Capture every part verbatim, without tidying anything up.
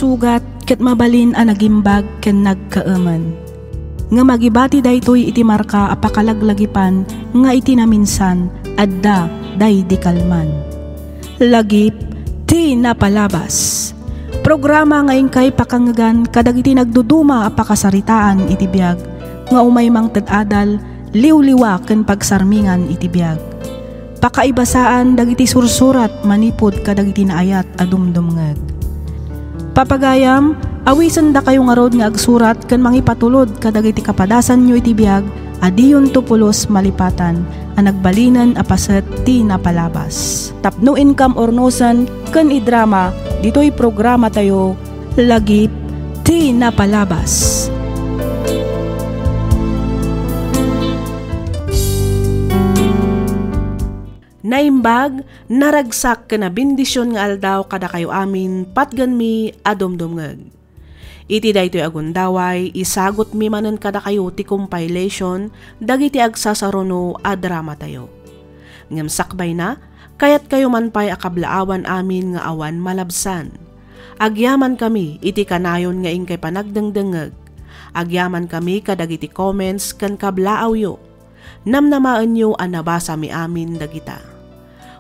Sugat ket mabalin a nagimbag ken nagkaemen. Ngem agibati daytoy iti marka a pakalaglagipan nga iti naminsan, adda daydi kalman. Lagip ti napalabas. Programa nga inkay pakangngegan kadagiti nagduduma a pakasaritaan iti biag nga umay mangted adal, liwliwa ken pagsarmingan iti biag. Pakaibasaan dagiti sursurat manipud kadagiti naayat a dumdumngeg. Papagayam, awisendakayo ngarud nga agsurat ken mangipatulod kadagiti kapadasanyo iti biag a diyonto pulos malipatan a nagbalinen a paset ti napalabas. Tapno inkam urnosen ken idrama ditoy programatayo, Lagip ti Napalabas. Naimbag, naragsak ken nabendision nga aldaw kadakayo amin, patgenmi a dumdumngeg. Iti daytoy a gundaway, isagutmi manen kadakayo ti compilation dagiti agsasaruno a dramatayo. Ngem sakbayna, kayatkayo man pay a kablaawan amin nga awan malabsan. Agyamankami iti kanayon nga inkay panagdengdengngeg. Agyamankami kadagiti comments ken kablaawyo. Namnamaenyo a nabasami amin dagita.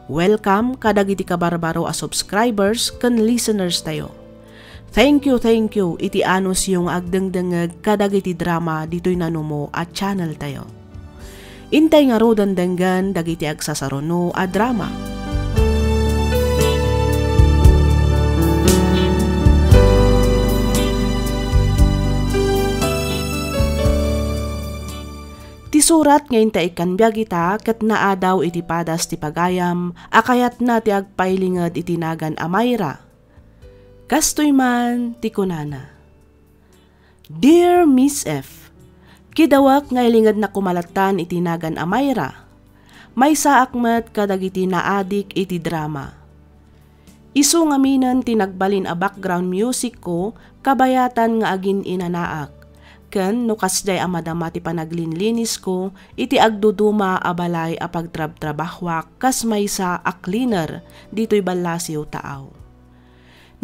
Welcome kadagiti kabarbaro a subscribers ken listeners tayo. Thank you, thank you iti anusyo nga agdengdengngeg kadagiti drama ditoy nanumo a channel tayo. Intay ngaruden denggen dagiti agsasaruno a drama. Ti surat nga inta ikkan biag ita ket naadaw iti padas ti pagayam a kayatna ti agpailinged iti nagan a Myra. Kastoy man ti kunana, "Dear Miss F, kidawak nga ilingednak koma lattan iti nagan a Myra. Maysaak met kadagiti naadik iti drama. Isu ngaminen ti nagbalin a background music ko kabayatan nga agin-inanaak, ken no kasdiay a madama ti panaglinlinis ko iti agduduma a balay a pagtrabtrabahuak kas maysa a cleaner ditoy ballasiw taaw.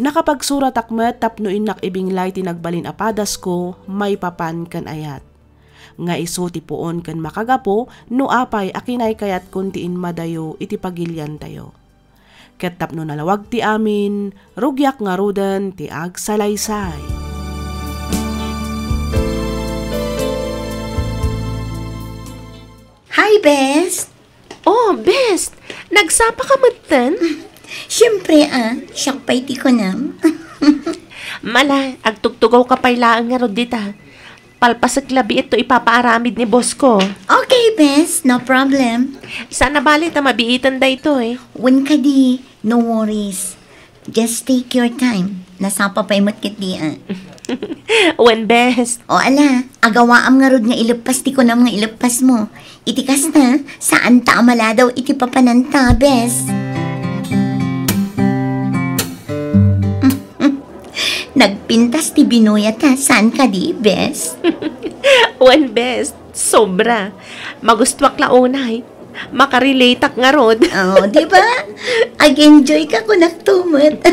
Nakapagsuratak met tapno innak ibinglay ti nagbalin a padasko maipapan ken ayat. Nga isu ti puon ken makagapu no apay a kinaykayatkon ti inmadayo iti pagiliantayo. Ket tapno nalawag ti amin, rugiak ngaruden ti agsalaysay." Hi, Bes! Oh, Bes! Nagsapa ka metten? Siyempre, ah, siak pay ti kunam. Mala, agtugtugaw ka pay laeng ngarud dita. Palpasek labiit to ipapaaramid ni boss ko. Okay, Bes. No problem. Saan a bale ta mabiiten daytoy. Wen kadi, no worries. Just take your time. Nasapa pay met ketdi, ah. Wen, Bes. O ala, agawaam ngarud nga ileppas ti kunam nga ileppasmo. Iti kasta, saanta a maladaw iti papananta, Bes. Nagpintas ti binuyat, ha? Saan kadi, Bes? Wen, Bes. Sobra. Magustuak la unay. Makarelateak ngarud. Oh, di ba? Ag-enjoy ka, kunak to met.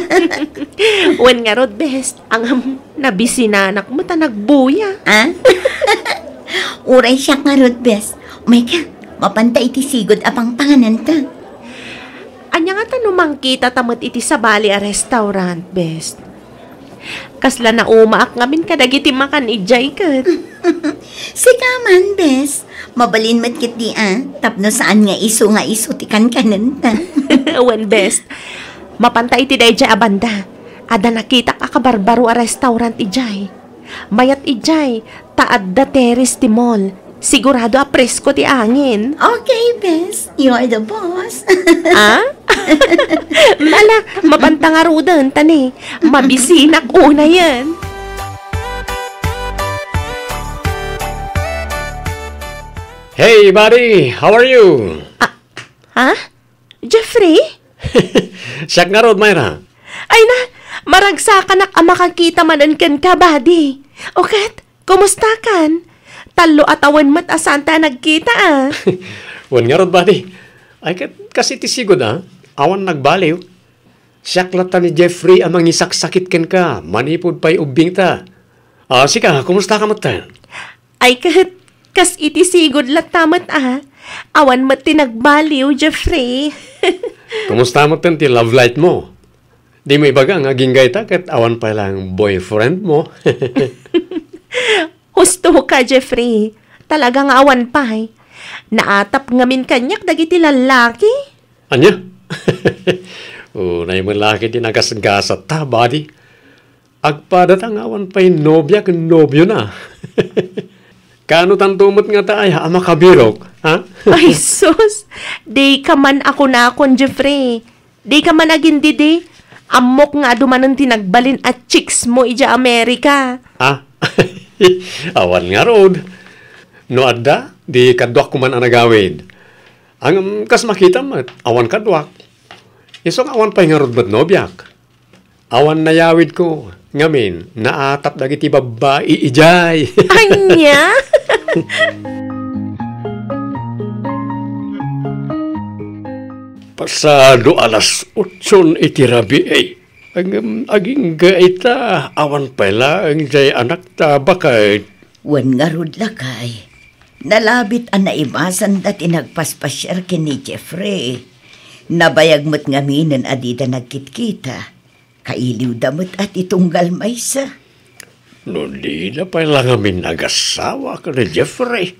Wen ngarud, Bes. Ang, um, nabisinanak met a nagbuya. Ah? Uray siak ngarud, Bes. Umay ka, mapanta iti sigud a pangpangananta. Ania ngata no mangkitata met iti sabali a restaurant, Bes? Kasla naumaak ngamin kadagiti makan idiay ket. Sika man, Bes. Mabalin met ketdi, ah, tapno saan nga isu nga isu ti kankanenta. Wen, Bes. Mapanta iti daydiay a banda. Adda nakitak a kabarbaro a restaurant idiay. Mayat idiay, ta adda terrace ti mall. Sigurado a presko ti angin. Okay, Bes. You're the boss. Ah? Ala, mapanta ngaruden, ta ni, mabisinak unayen. Hey, buddy! How are you? Ah, ha? Jeffrey? Siak ngarud, Myra. Ay na, maragsakanak a makakita manen kenka, buddy. O ket, kumustakan? Tallo a tawen met a saanta a nagkita, ah. Wen ngarud, buddy. Ay ket, kas iti sigud, ah. Awan nagbaliw. Siak latta ni Jeffrey a mangisaksakit kenka manipud pay ubbingta. Ah, sika, kumusta ka metten? Ay, ket kas iti sigud latta met a. Awan met ti nagbaliw, Jeffrey. Kumusta metten ti love life mo? Dimo ibaga nga agingga ita ket awan pay lang boyfriend mo. Husto ka, Jeffrey. Talaga nga awan pay. Naatap ngamin kaniak dagiti lallaki. Ania? Unay met la ket ti nagasgasatta, buddy. Agpadata nga awan pay nobia ken nobiona. Kaano tanto met ngata aya a makabirok, ha? Ay, sus! Dika man a kunakon, Jeffrey. Dika man agindidi. Ammok nga adu manen ti nagbalin a chicks mo idiay Amerika. Ah? Awan ngarud. No adda, di kaduak koman a nagawid. Ngem kas makitam met, awan kaduak. Isu nga awan pay ngarud met nobiak. Awan nayawidko, ngamin, naatap dagiti babbai idiay. Ania? Pasado alas otson iti rabii. Ngem agingga ita, awan pay laeng jay anakta, baket. Wen ngarud, lakay. Nalabit a naimasanda ti nagpaspasiar ken ni Jeffrey. Nabayag met ngaminen a dida nagkitkita. Kailiwda met a ti tunggal maysa. No dida pay la ngamin agassawa ken ni Jeffrey.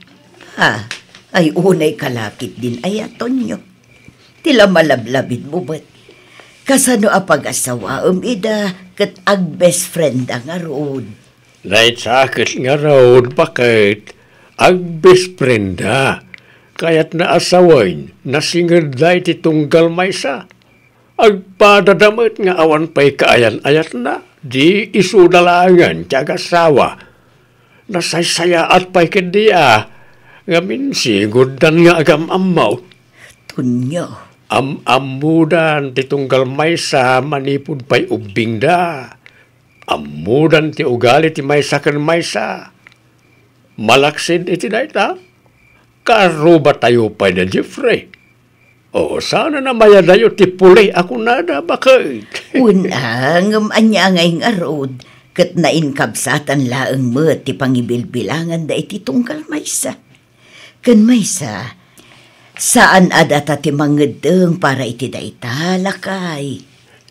Ah, ay unay ka la ketdin aya, Tonyo. Ti la malablabidmo met. Kasano a pagasawaem ida ket agbest frienda ngarud? Dayta ket ngarud, baket, agbest frienda. Kayatna a sawen, nasingedda iti tunggal maysa. Agpadada met nga awan pay kaayan-ayatna, di isuda laengen ti agassawa. Nasaysayaat pay ketdi a, ngamin siguddan nga agam-ammo. Tonyo. Am-ammodan ti tunggal maysa manipud pay ubbingda. Ammodan ti ugali ti maysa ken maysa. Malaksid iti dayta, karrubatayo pay da Jeffrey. O, saan a namayadayo ti puli a kunada, baket? Wen a, ngem ania ngay ngarud, ket nainkabsatan laeng met ti pangibilbilanganda iti tunggal maysa. Ken maysa, saan a data ti mangeddeng para iti dayta, lakay.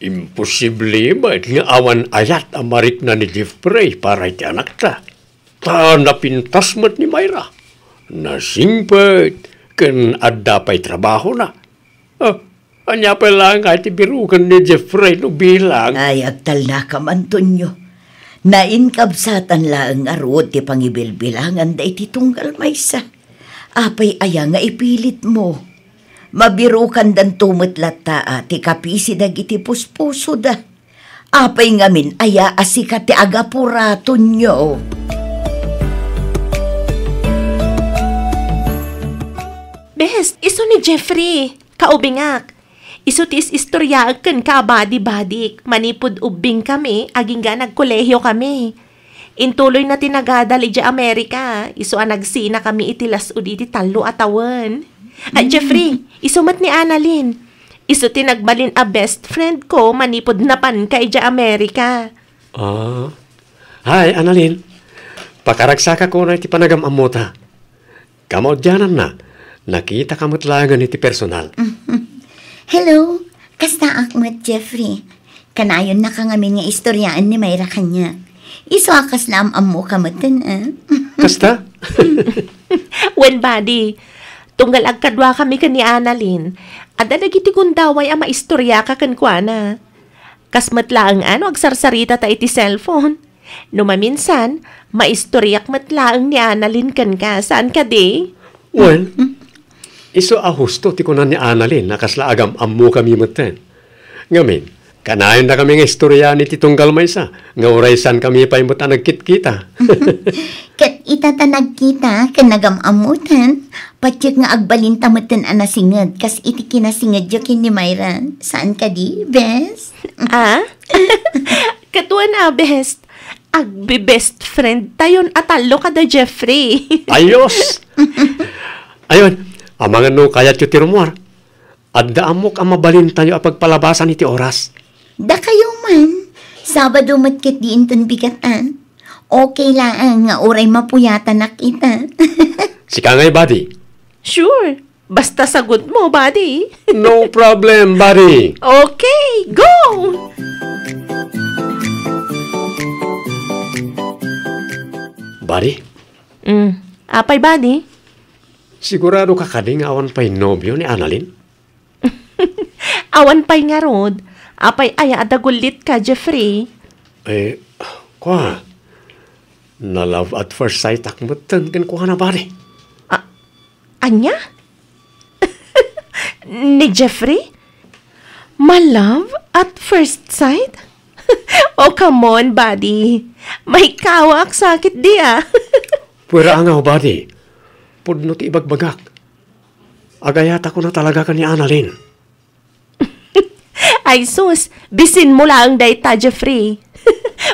Imposible met nga awan ayat a marikna ni Jeffrey para iti anakta. Ta napintas met ni Myra. Nasingpet ken adda pay trabahona. Ah, ania pay laeng ngay ti biroken ni Jeffrey no bilang? Ay, agtalnakam, Antonio. Nainkabsatan laeng ngarud ti pangibilbilanganda iti tunggal maysa. Apay aya nga ipilitmo? Mabirokandanto met latta a ti kapisi dagiti puspusoda. Apay ngamin aya a sika ti agapura, Tonyo? Bes, isu ni Jeffrey, kaubingak. Isu ti is-istoriaek kenka a badi-badik manipud ubbingkami agingga nagkolehiokami. Intuloyna ti nagadal idiay Amerika, isu a nagsinakami iti las-ud iti tallo a tawen. Ah, Jeffrey, isu met ni Annalyn. Isu ti nagbalin a best friend ko manipud napanka idiay Amerika. Ah. Hi, Annalyn. Pakaragsakak unay ti panagam-ammota. Kamaudiananna, nakitaka met laengen iti personal. Hello, kastaak met, Jeffrey. Kanayonnaka ngamin nga istoriaen ni Myra kaniak. Isu a kasla am-ammoka metten, eh. Kasta? Wen, buddy. Tunggal agkaduakami ken ni Annalyn, adda dagiti gundaway a maistoriaka kenkuana. Kas met laeng a no agsarsarita ta iti cellphone. No maminsan, maistoriak met laeng ni Annalyn kenka, saan kadi? Wen, isu a husto ti kuna ni Annalyn a kasla agam-ammokami metten. Ngamin, kanayonnakami nga istoriaan iti tunggal maysa, nga uray saankami pay met a nagkitkita. Ket ita ta nagkita ken nagam-ammotan, patiek nga agbalinta metten a nasinged kas iti kinasingedyo ken ni Myra. Saan kadi, bes? Ah? Ket wen a, bes. Agbe-best friend tayon a tallo kada Jeffrey. Ayos! Ayon, amangan no kayatyo ti rummuar. Adda ammok a mabalintayo a pagpalabasan iti oras. Dakayo man, Sabado met ket diinton bigat, a. Okay laeng nga uray mapuyatanak ita. Sika ngay, buddy. Sure. Basta sagut mo, buddy. No problem, buddy. Okay, go! Buddy? Mm. Apay, buddy? Sigurado ka kadi nga awan pay nobio ni Annalyn? Awan pay ngarud. Apay aya a dagullit ka, Jeffrey? Eh, kua, na-love at first sight ak metten kenkuana, buddy. A-, ania? Ni Jeffrey? Ma-love at first sight? Oh, come on, buddy. Maikawak sakit dia. Pwera nga, buddy. Pudno ti ibagbagak. Agayatako na talaga ken ni Annalyn. Ay sus, bisin mo laeng dayta, Jeffrey.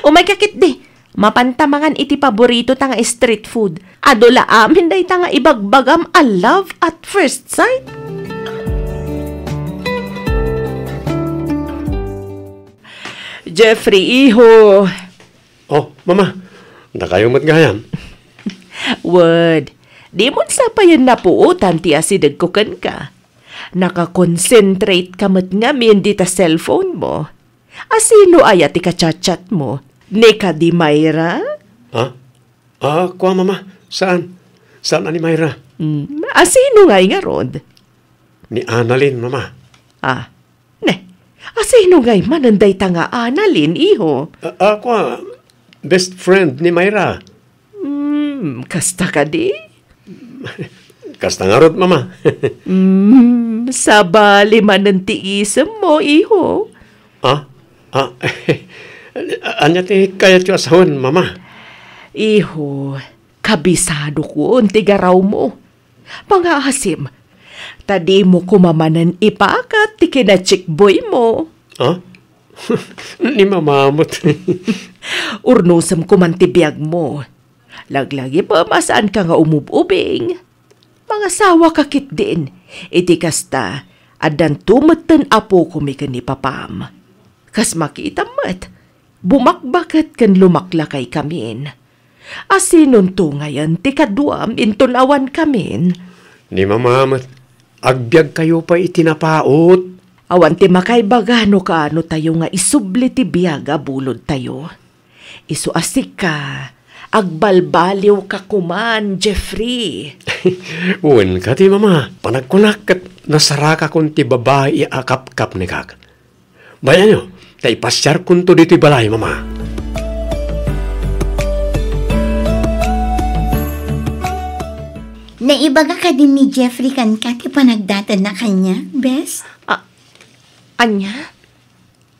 Umay ka ketdi. Mapanta mangan iti paborito ta nga street food. Adu la amin dayta nga ibagbagam a love at first sight. Jeffrey, iho. Oh, mama. Dakayo met gayam. Wed, di mo sapayen napuotan ti asidegko kenka. Naka-concentrate ka met ngamin dita cellphone mo. Asino aya ti ka-chat-chat mo? Ni kadi Myra? Ha? Ah, kua, mama. Saan? Saan a ni Myra? Hmm, asino ngay ngarud? Ni Annalyn, mama. Ah, ne. Asino ngay manen dayta nga Annalyn, iho? Ah, ah, kua, best friend ni Myra. Hmm, kasta kadi? Kasta ngarud, mama. Hmm, sabali manen ti isemmo, iho. Ah? Ah? Ania ti kayatyo a sawen, mama? Iho, kabisadokon ti garawmo. Pangaasim, ta dimo koma manen ipakat ti kinachickboymo. Ah? Ni mama met. Urnosem koman ti biagmo. Laglagipem a saanka nga umub-ubing. Mangasawa ka ketdin. Iti kasta, addanto metten apokomi ken ni papam. Kas makitam met, bumakbaket ken lumaklakaykami. Asinonto ngayen ti kaduam inton awankamin? Ni mama met, agbiagkayo pay iti napaut. Awan ti makaibaga no kaano tayo nga isubli ti biag a bulodtayo. Isu a sika, agbalbaliwka koman, Jeffrey. Wen kadi, mama, panagkunak ket nasarakakon ti babai a kapkapnekak. Bay-anyo, ta ipasiarkonto ditoy balay, mama. Naibaga kadi ni Jeffrey kenka ti panagdatanna kaniak, bes? A-, ania?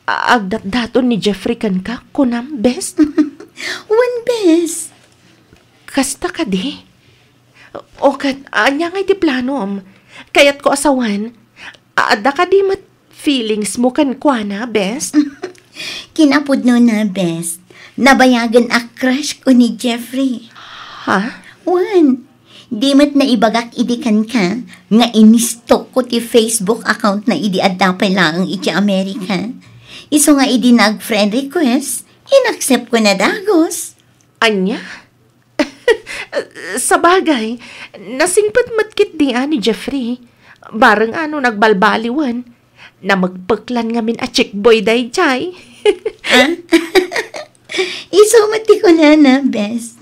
A-, agdatdaton ni Jeffrey kenka, kunam, bes? Wen, bes. Kasta kadi? O ket, ania ngay ti planom? Kayatko a sawen, a-, adda kadi met feelings mo kenkuana, bes? Kinapudnona, bes. Nabayagen a crush ko ni Jeffrey. Ha? Wen, di met naibagak idi kenka nga inistalk ko ti Facebook account na idi adda pay laeng iti Amerika. Isu nga idi nag-friend request, inaccept ko na dagus. Ania? Sabagay, nasingpet met ketdi a ni Jeffrey. Bareng a no nagbalbaliwen, namekpeklan ngamin a chickboy daydiay. Ah? Isu met ti kunana, bes.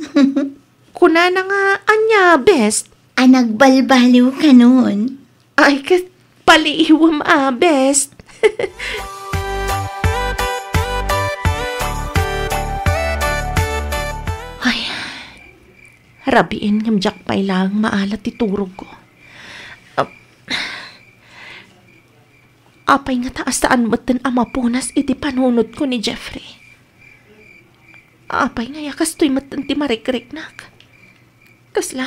Kunana nga ania, bes? A nagbalbaliw kanon. Ay, ket paliiwem a, bes. Ay, rabiin ngem diak pay laeng maala ti turogko. Ap-, apay ngata a saan metten a mapunas iti panunotko ni Jeffrey? Apay ngay a kastoy metten ti marikriknak? Kasla,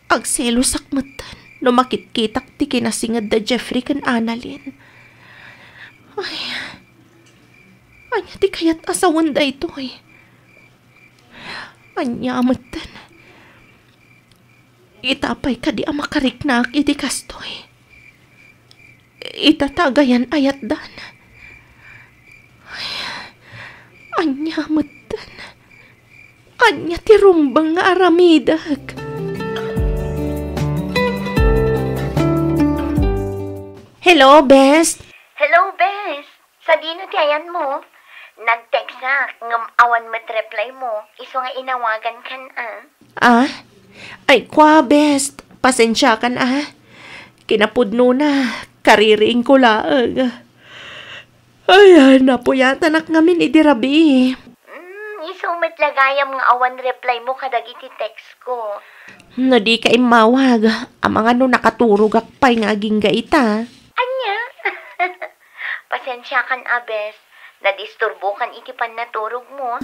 agselosak metten no makitkitak ti kinasinged da Jeffrey ken Annalyn. Ay, ania ti kayat a sawen daytoy? Ania metten? Ita pay kadi a makariknak iti kastoy? Ita ta agayan a yatdan. Ania metten? Ania ti rumbeng nga aramidek? Hello, best. Hello, best. Sadino ti ayanmo? Nag-textak, ngem awan met reply mo. Isu nga inawagankan, a. Ah? Ay, kua, best. Pasensiakan, a. Kinapudnona, kaririingko laeng. Ay, napuyatanak ngamin idi rabii. Mm, isu met la gayam nga awan reply mo kadagiti text ko. No dika immawag, amangan no nakaturogak pay nga agingga ita. Ania? Pasensiakan a, bes. Nadisturbokan iti pannaturogmo.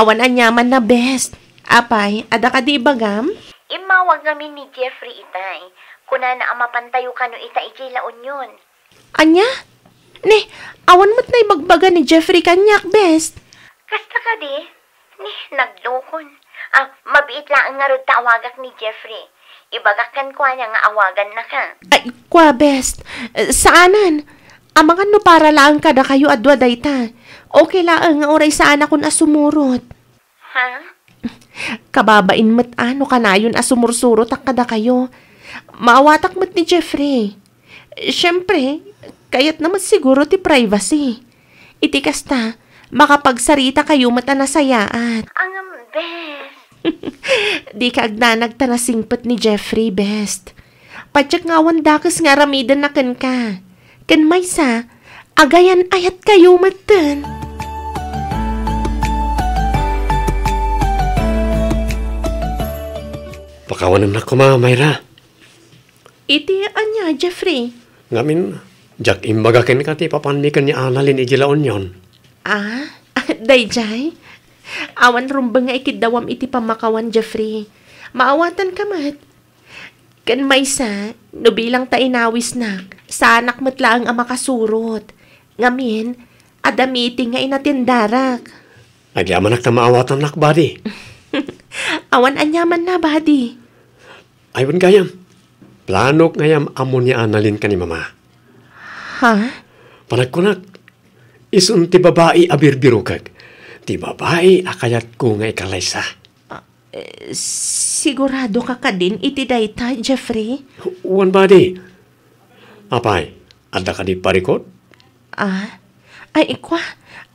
Awan aniamanna, bes. Apay, adda kadi ibagam? Immawag ngamin ni Jeffrey itay. Kunana a mapantayo kano ita idiay La Union. Ania? Ni, awan met naibagbaga ni Jeffrey kaniak, bes. Kasta kadi? Ni, naglukon. Ah, mabiit laeng ngarud ta awagak ni Jeffrey. Ibagak kenkuana nga awagannaka. Ay, kua, bes. Eh, saanen. Amangan no para laeng kadakayo a dua dayta. Okay laeng nga uray saanakon a sumurot. Ha? Kababain met a no kanayon a sumursurotak kadakayo. Maawatak met ni Jeffrey. Siempre, kayatna met siguro ti privacy. Iti kasta, makapagsaritakayo met a nasayaat. Ngem, bes. Dika agdanag ta nasingpet ni Jeffrey, bes. Patiek nga awan dakes nga aramidenna kenka. Ken maysa, agayan-ayatkayo metten. Pakawanennak koma, Myra. Iti ania, Jeffrey? Ngamin, diak imbaga kenka ti papanmi ken ni Annalyn idiay La Union. Ah, daydiay? Awan rumbeng nga ikiddawam iti pammakawan, Jeffrey. Maawatanka met. Ken maysa, no bilang ta inawisnak, saanak met laeng a makasurot. Ngamin, adda meeting nga inatendarak. Agyamanak ta maawatannak, buddy. Awan aniamanna, buddy. Ay, wen gayam. Planok nga ammon ni Annalyn ken ni Mama. Ha? Panagkunak, isun ti babai a birbirokek. Ti babai a kayatko nga ikallaysa. Ah, eh, siguradoka kadin iti dayta, Jeffrey? Wen, buddy. Apay, adda kadi parikut? Ah? Ay, kua,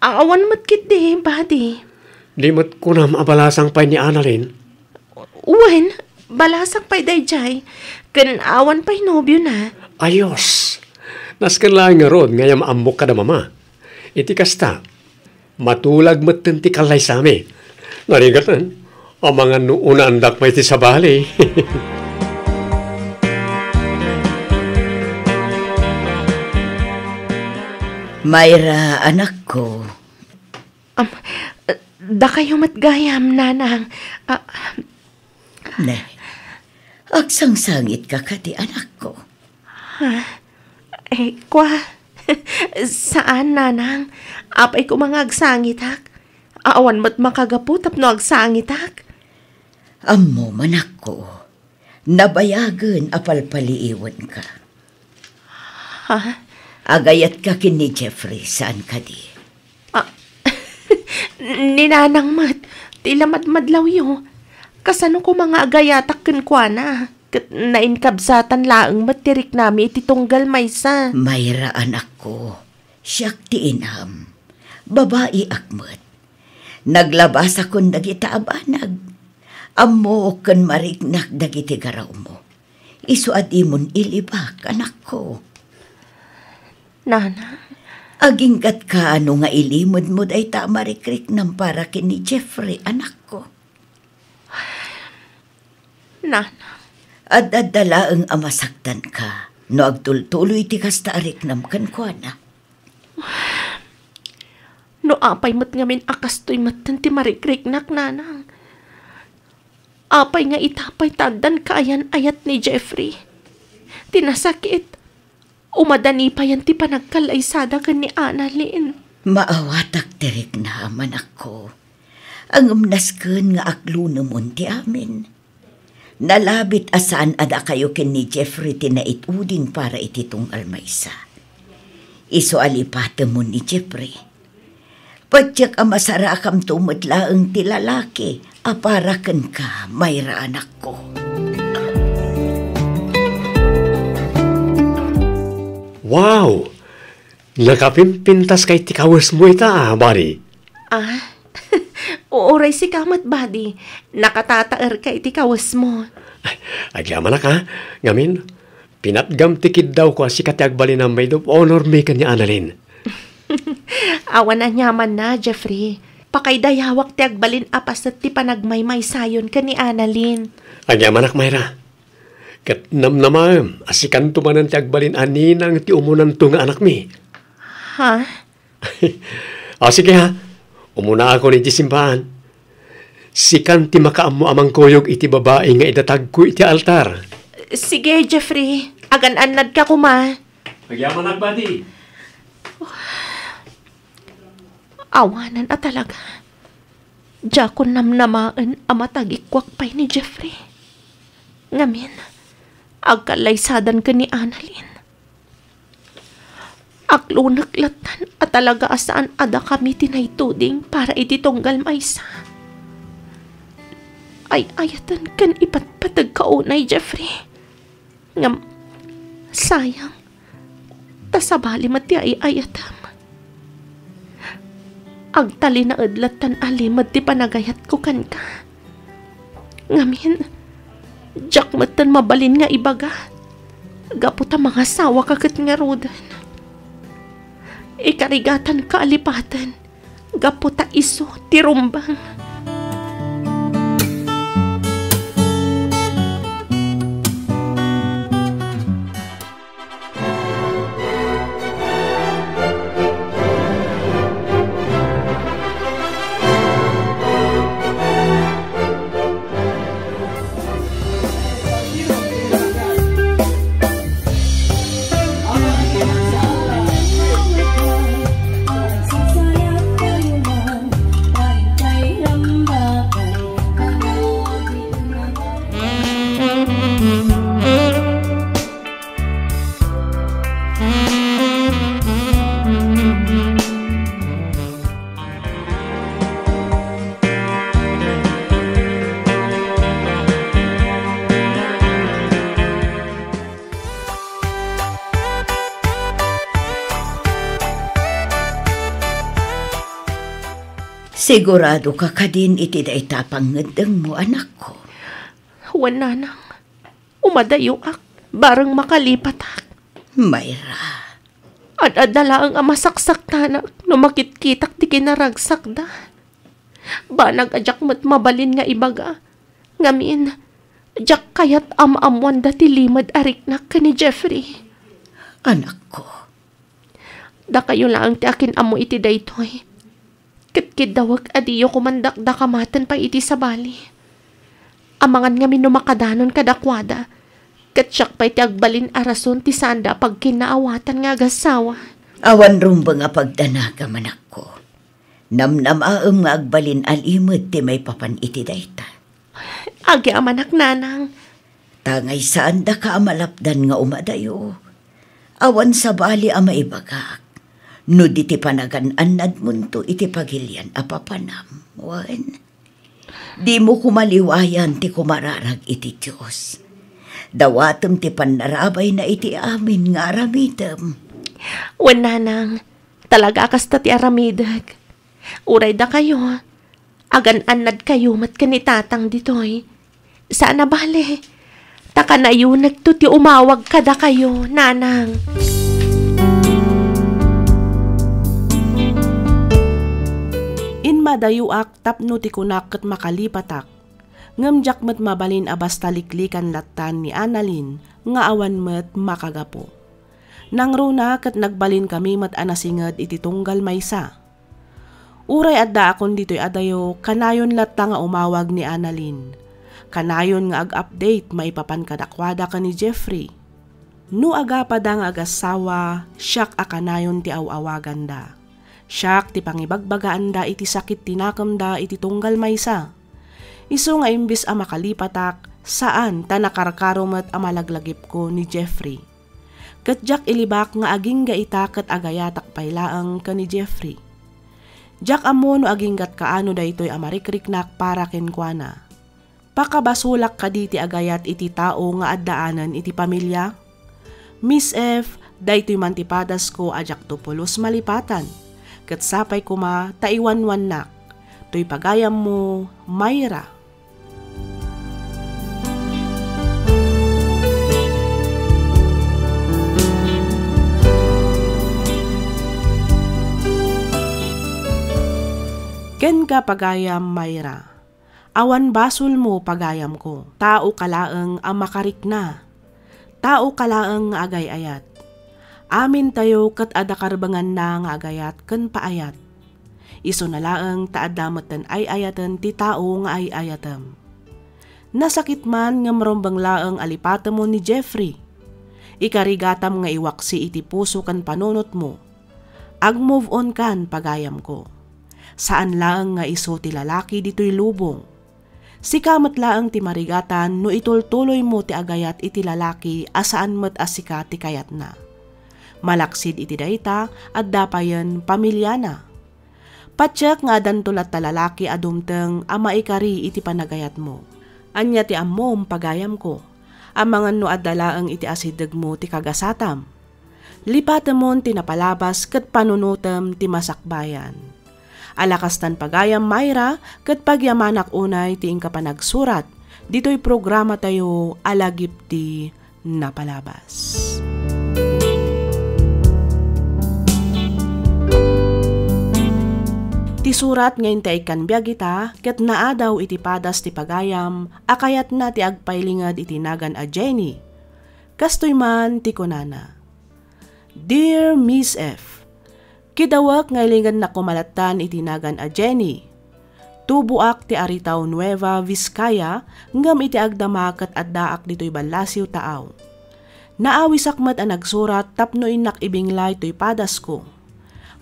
awan met ketdi, buddy. Di met kunam a balasang pay ni Annalyn? Wen, balasang pay daydiay, ken awan pay nobiona. Ayos! Nasken laeng ngarud nga ammok kada Mama. Iti kasta, matulag metten ti kallaysami. Narigat, eh. Amangan no unaandak pay ti sabali. Myra, anakko. Am, dakayo met gayam, nanang. Ah, Ne, agsangsangitka kadi, anakko? Ha? Eh, kua, saan, nanang. Apay koma nga agsangitak. Awan met makagapu tapno agsangitak. Ammom, anakko, nabayagen a palpaliiwenka. Ha? Agayatka ken ni Jeffrey, saan kadi? Ah, ni nanang met, ti la madmadlawyo. Kasano koma nga agayatak kenkuana? Ket nainkabsatan laeng met ti riknami iti tunggal maysa. Myra, anakko, siak ti inam. Babaiak met. Naglabasakon dagita a banag. Ammok ken mariknak dagiti garawmo. Isu a dimon ilibak, anakko. Nana? Aginggatka no nga ilimedmo dayta a marikriknam para ken ni Jeffrey, anakko. Nana? Ad-adda laeng a masaktanka no agtultuloy ti kasta a riknam kenkuana. No apay met ngamin a kastoy metten ti marikriknak, nanang. Apay nga ita pay ta addan kaayan-ayat ni Jeffrey? Ti nasakit, umadani payen ti panagkallaysada ken ni Annalyn. Maawatak ti riknam, anakko. Ngem nasken nga aglunemon ti amin. Nalabit a saan a dakayo ken ni Jeffrey ti naituding para iti tunggal maysa. Isu a lipatemmo ni Jeffrey. Patiek a masarakamto met laeng ti lalaki a para kenka, Myra, anakko. Wow! Nakapimpintaska iti kawesmo ita, a, buddy. Ah? Uray sika met, buddy. Nakatataerka iti kawesmo. Ay, agyamanak, a. Ngamin, pinatgam ti kiddawko a sika ti agbalin a maid of honor mi ken ni Annalyn. Awan aniamanna, Jeffrey. Pakaidayawak ti agbalin a paset ti panagmaymaysayon ken ni Annalyn. Agyamanak, Myra. Ket namnamaem a sikanto manen ti agbalin a ninang ti umunanto nga anakmi. Ha? A, sige ha. Umunaakon iti simbahan. Sikan ti makaammo a mangkuyog iti babai nga idatagko iti altar. Sige, Jeffrey. Agan-annadka koma. Agyamanak, buddy. Awanen a talaga. Diakon namnamaen a matagikuak pay ni Jeffrey. Ngamin, agkallaysadan ken ni Annalyn. Aglunek lattan a talaga a saan a dakami ti naituding para iti tunggal maysa. Ay-ayaten ken ipatpategka unay, Jeffrey. Ngem, sayang, ta sabali met ti ay-ayatem. Agtalinaed lattan a limed ti panagayatko kenka. Ngamin, diak metten mabalin nga ibaga, gapu ta mangasawaka ket ngaruden. Ikarigatanka a lipaten, gapu ta isu ti rumbeng. Siguradoka kadin iti dayta a pangngeddengmo, anakko? Wen, nanang. Umadayoak, bareng makalipatak. Myra. Ad-adda laeng a masaksaktanak no makitkitak ti kinaragsakda. Banag a diak met mabalin nga ibaga. Ngamin, diak kayat a maammoanda ti limed a riknak ken ni Jeffrey. Anakko. Dakayo laeng ti akin-ammo iti daytoy. Ket kiddawek a diyo koman dakdakamaten pay iti sabali. Amangan ngamin no makadanon kadakuada, ket siak pay ti agbalin a rason ti saanda a pagkinnaawatan nga agassawa. Awan rumbeng a pagdanagam, anakko. Namnamaem nga agbalin a limed ti maipapan iti dayta. Agyamanak, nanang. Tangay saandaka a malapdan nga umadayo. Awan sabali a maibagak no di ti panagan-annadmonto iti pagilian a papanam. Wen, dimo koma liwayan ti kumararag iti Dios. Dawatem ti pannarabayna iti amin nga aramidem. Wen, nanang, talaga a kasta ti aramidek. Uray dakayo, agan-annadkayo met ken ni Tatang ditoy. Saan a bale, ta kanayonekto ti umawag kadakayo, nanang. Immadayoak tapno ti kunak ket makalipatak, ngem diak met mabalin a basta liklikan lattan ni Annalyn nga awan met makagapu. Nangruna ket nagbalinkami met a nasinged iti tunggal maysa. Uray addaakon ditoy a dayo, kanayon latta nga umawag ni Annalyn. Kanayon nga ag-update maipapan kadakuada ken ni Jeffrey. No agapada nga agassawa, siak a kanayon ti aw-awaganda. Siak ti pangibagbagaanda iti sakit ti nakemda iti tunggal maysa. Isu nga imbes a makalipatak, saan ta nakarkaro met a malaglagipko ni Jeffrey. Ket diak ilibak nga agingga ita ket agayatak pay laeng ken ni Jeffrey. Diak ammo no aginggat kaano daytoy a marikriknak para kenkuana. Pakabasolak kadi ti agayat iti tao nga addaanen iti pamilia? Miss F, daytoy man ti padasko a diakto pulos malipatan, ket sapay koma ta iwanwannak. Toy pagayammo, Myra. Kenka, pagayam Myra. Awan basolmo, pagayamko. Taoka laeng a makarikna. Taoka laeng nga agay-ayat. Amintayo ket adda karbenganna nga agayat ken paayat. Isuna laeng ta adda metten ay-ayaten ti tao nga ay-ayatem. Nasakit man ngem rumbeng laeng a lipatemmo ni Jeffrey. Ikarigatam nga iwaksi iti puso ken panunotmo. Ag-move on kan, pagayamko. Saan laeng nga isu ti lalaki ditoy lubong. Sika met laeng ti marigatan no itultuloymo ti agayat iti lalaki a saan met a sika ti kayatna. Malaksid iti dayta, adda payen pamiliana. Patiek nga addanto latta lalaki a dumteng a maikari iti panagayatmo. Ania ti ammom, pagayamko? Amangan no adda laeng iti asidegmo ti kagasatam. Lipatemon ti napalabas ket panunotem ti masakbayan. Ala kastan, pagayam Myra, ket pagyamanak unay ti inka panagsurat ditoy programatayo a Lagip ti Napalabas. Ti surat nga intaykkan biag ita ket naadaw iti padas ti pagayam a kayatna ti agpailinged iti nagan a Jenny. Kastoy man ti kunana, Dear Miss F, kidawek nga ilingennak koma lattan iti nagan a Jenny. Tuboak ti Aritao Nueva, Vizcaya, ngem iti agdama ket addaak ditoy ballasiw taaw. Naawisak met a nagsurat tapno innak ibinglay toy padasko.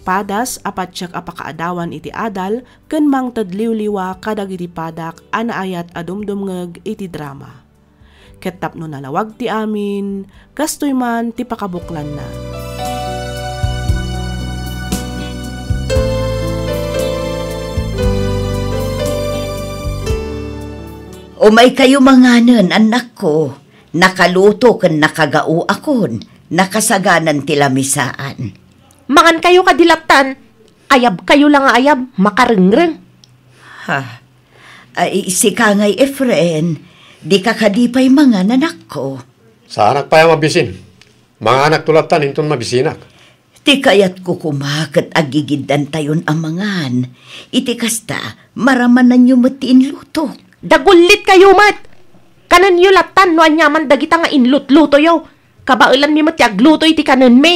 Padas a patiek a pakaadawan iti adal ken mangted liwliwa kadagiti padak a naayat a dumdumngeg iti drama. Ket tapno nalawag ti amin, kastoy man ti pakabuklanna. Umaykayo manganen, annakko. Nakaluto ken nakagaoakon. Nakasaganan ti lamisaan. Mangankayo kadi lattan. Ayabkayo la nga ayab, makarengreng. Ha? Ay, sika ngay, Efren, dika kadi pay mangan, anakko? Saanak pay a mabisin. Manganakto lattan inton mabisinak. Ti kayatko koma ket agigiddantayon a mangan. Iti kasta, maramananyo met ti inluto. Dagullitkayo met! Kanenyo lattan no aniaman dagita nga inlutlutoyo. Kabaelanmi met ti agluto iti kanenmi.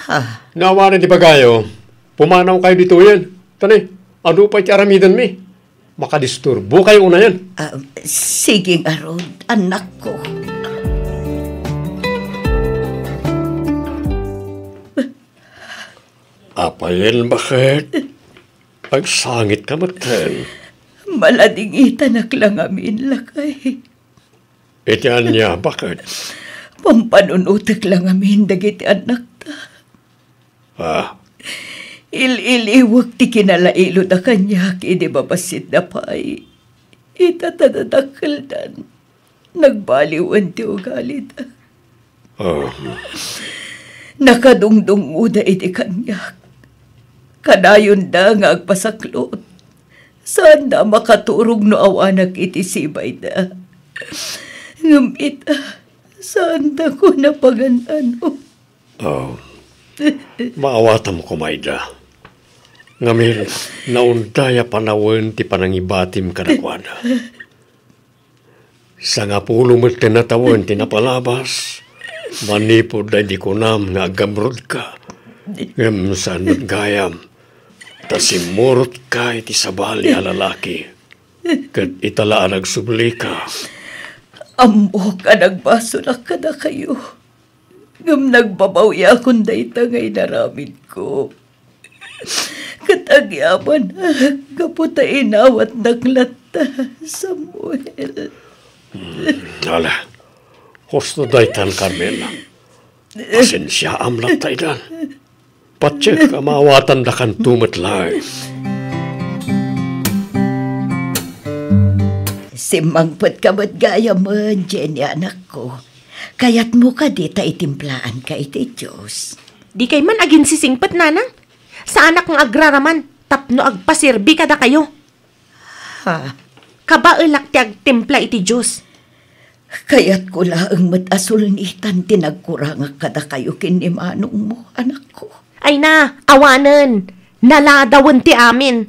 Ha? Naawanen ti bagayo, pumanawkayo ditoyen. Tani, adu pay ti aramidenmi. Makadisturbokayo unayen. Ah, sige ngarud, annakko. Apayen, baket? Agsangitka metten. Maladingitanak la ngamin, lakay. Iti ania, baket? Pampanunotek la ngamin dagiti annakta. Ah? Il-iliwek ti kinalailona kaniak idi babassit da pay. Ita ta dadakkeldan, nagbaliwen ti ugalida. Ah. Nakadungdungngoda iti kaniak. Kadayonda nga agpasaklot. Saanda a makaturog no awanak iti sibayda. Ngem ita, saanda kona pagan-anom. Oh, maawatam koma ida. Ngamin, naunday a panawen ti panangibatim kadakuada. Sangapulo met ti natawen ti napalabas, manipud daydi kunam nga aggamrudka. Ngem saan met gayam, ta simmurotka iti sabali a lalaki, ket ita la a nagsublika. Ammok a nagbasolak kadakayo, ngem nagbabawiakon dayta nga inaramidko. Ket agyamanak gapu ta inawatnak latta, Samuel. Hmm, ala, husto daytan, Carmela. Pasensiaam latta idan. Patiek a maawatandakanto met laeng. Simmangpetka met gayamen, Jenny, anakko. Kayatmo kadi ta itimplaanka iti Dios? Dikay man aginsisingpet, nanang. Saanak nga agraraman tapno agpaserbi kadakayo. Ha? Kabaelak ti agtimpla iti Dios. Kayatko laeng met a sulnitan ti nagkurangak kadakayo ken ni manongmo, anakko. Ay na, awanen. Naladawen ti amin.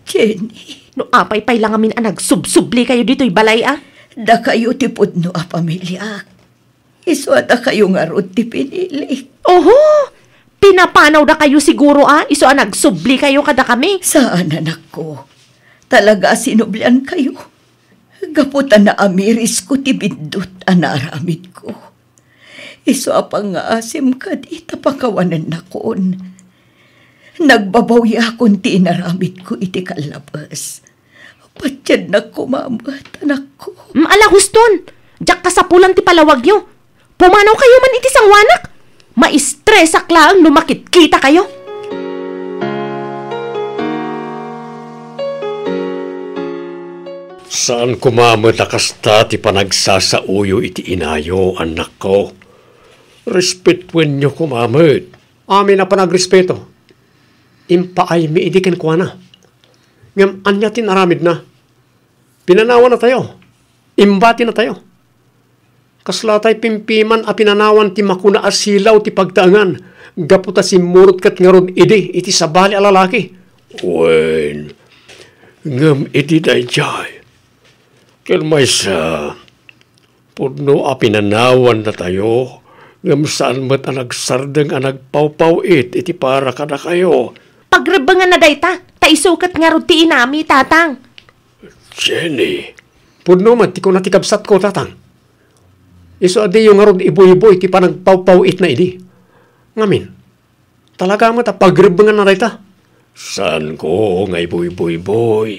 Jenny. No apay pay la ngamin a nagsubsublikayo ditoy balay, a? Dakayo ti pudno a pamiliak. Isu a dakayo ngarud ti pinilik. Oho! Pinapanawdakayo siguro, a, isu a nagsublikayo kadakami. Saan, anakko. Talaga a sinubliankayo. Gapu ta naamirisko ti biddut a naaramidko. Isu a pangngaasim kadi ta pakawanennakon. Nagbabawiakon ti inaramidko iti kallabes. Patiennak koma met, anakko. Mm, ala, huston! Diak kasapulan ti palawagyo. Pumanawkayo man iti sangoanak. Maistresak laeng no makitkitakayo. Saan koma met a kasta ti panagsasaoyo iti inayo, annakko. Respetuenyo koma met. Amin a panagrespeto, impaaymi idi kenkuana. Ngem ania ti inaramidna? Pinanawannatayo. Imbatinatayo. Kasla tay pimpiman a pinanawan ti makuna a silaw ti pagtaengan, gapu ta simmurot ket ngarud idi iti sabali a lalaki. Wen, ngem iti daydiay, ken maysa, pudno a pinanawannatayo, ngem saan met a nagsardeng a nagpawpaw-it iti para kadakayo. Pagrebbenganna dayta, ta isu ket ngarud ti inami, tatang. Jenny, pudno met ti kuna ti kabsatko, tatang. Isu a diyo ngarud ibuybuy ti panagpawpaw-itna idi. Ngamin, talaga met a pagrebbenganna dayta. Saanko nga ibuyboyboy.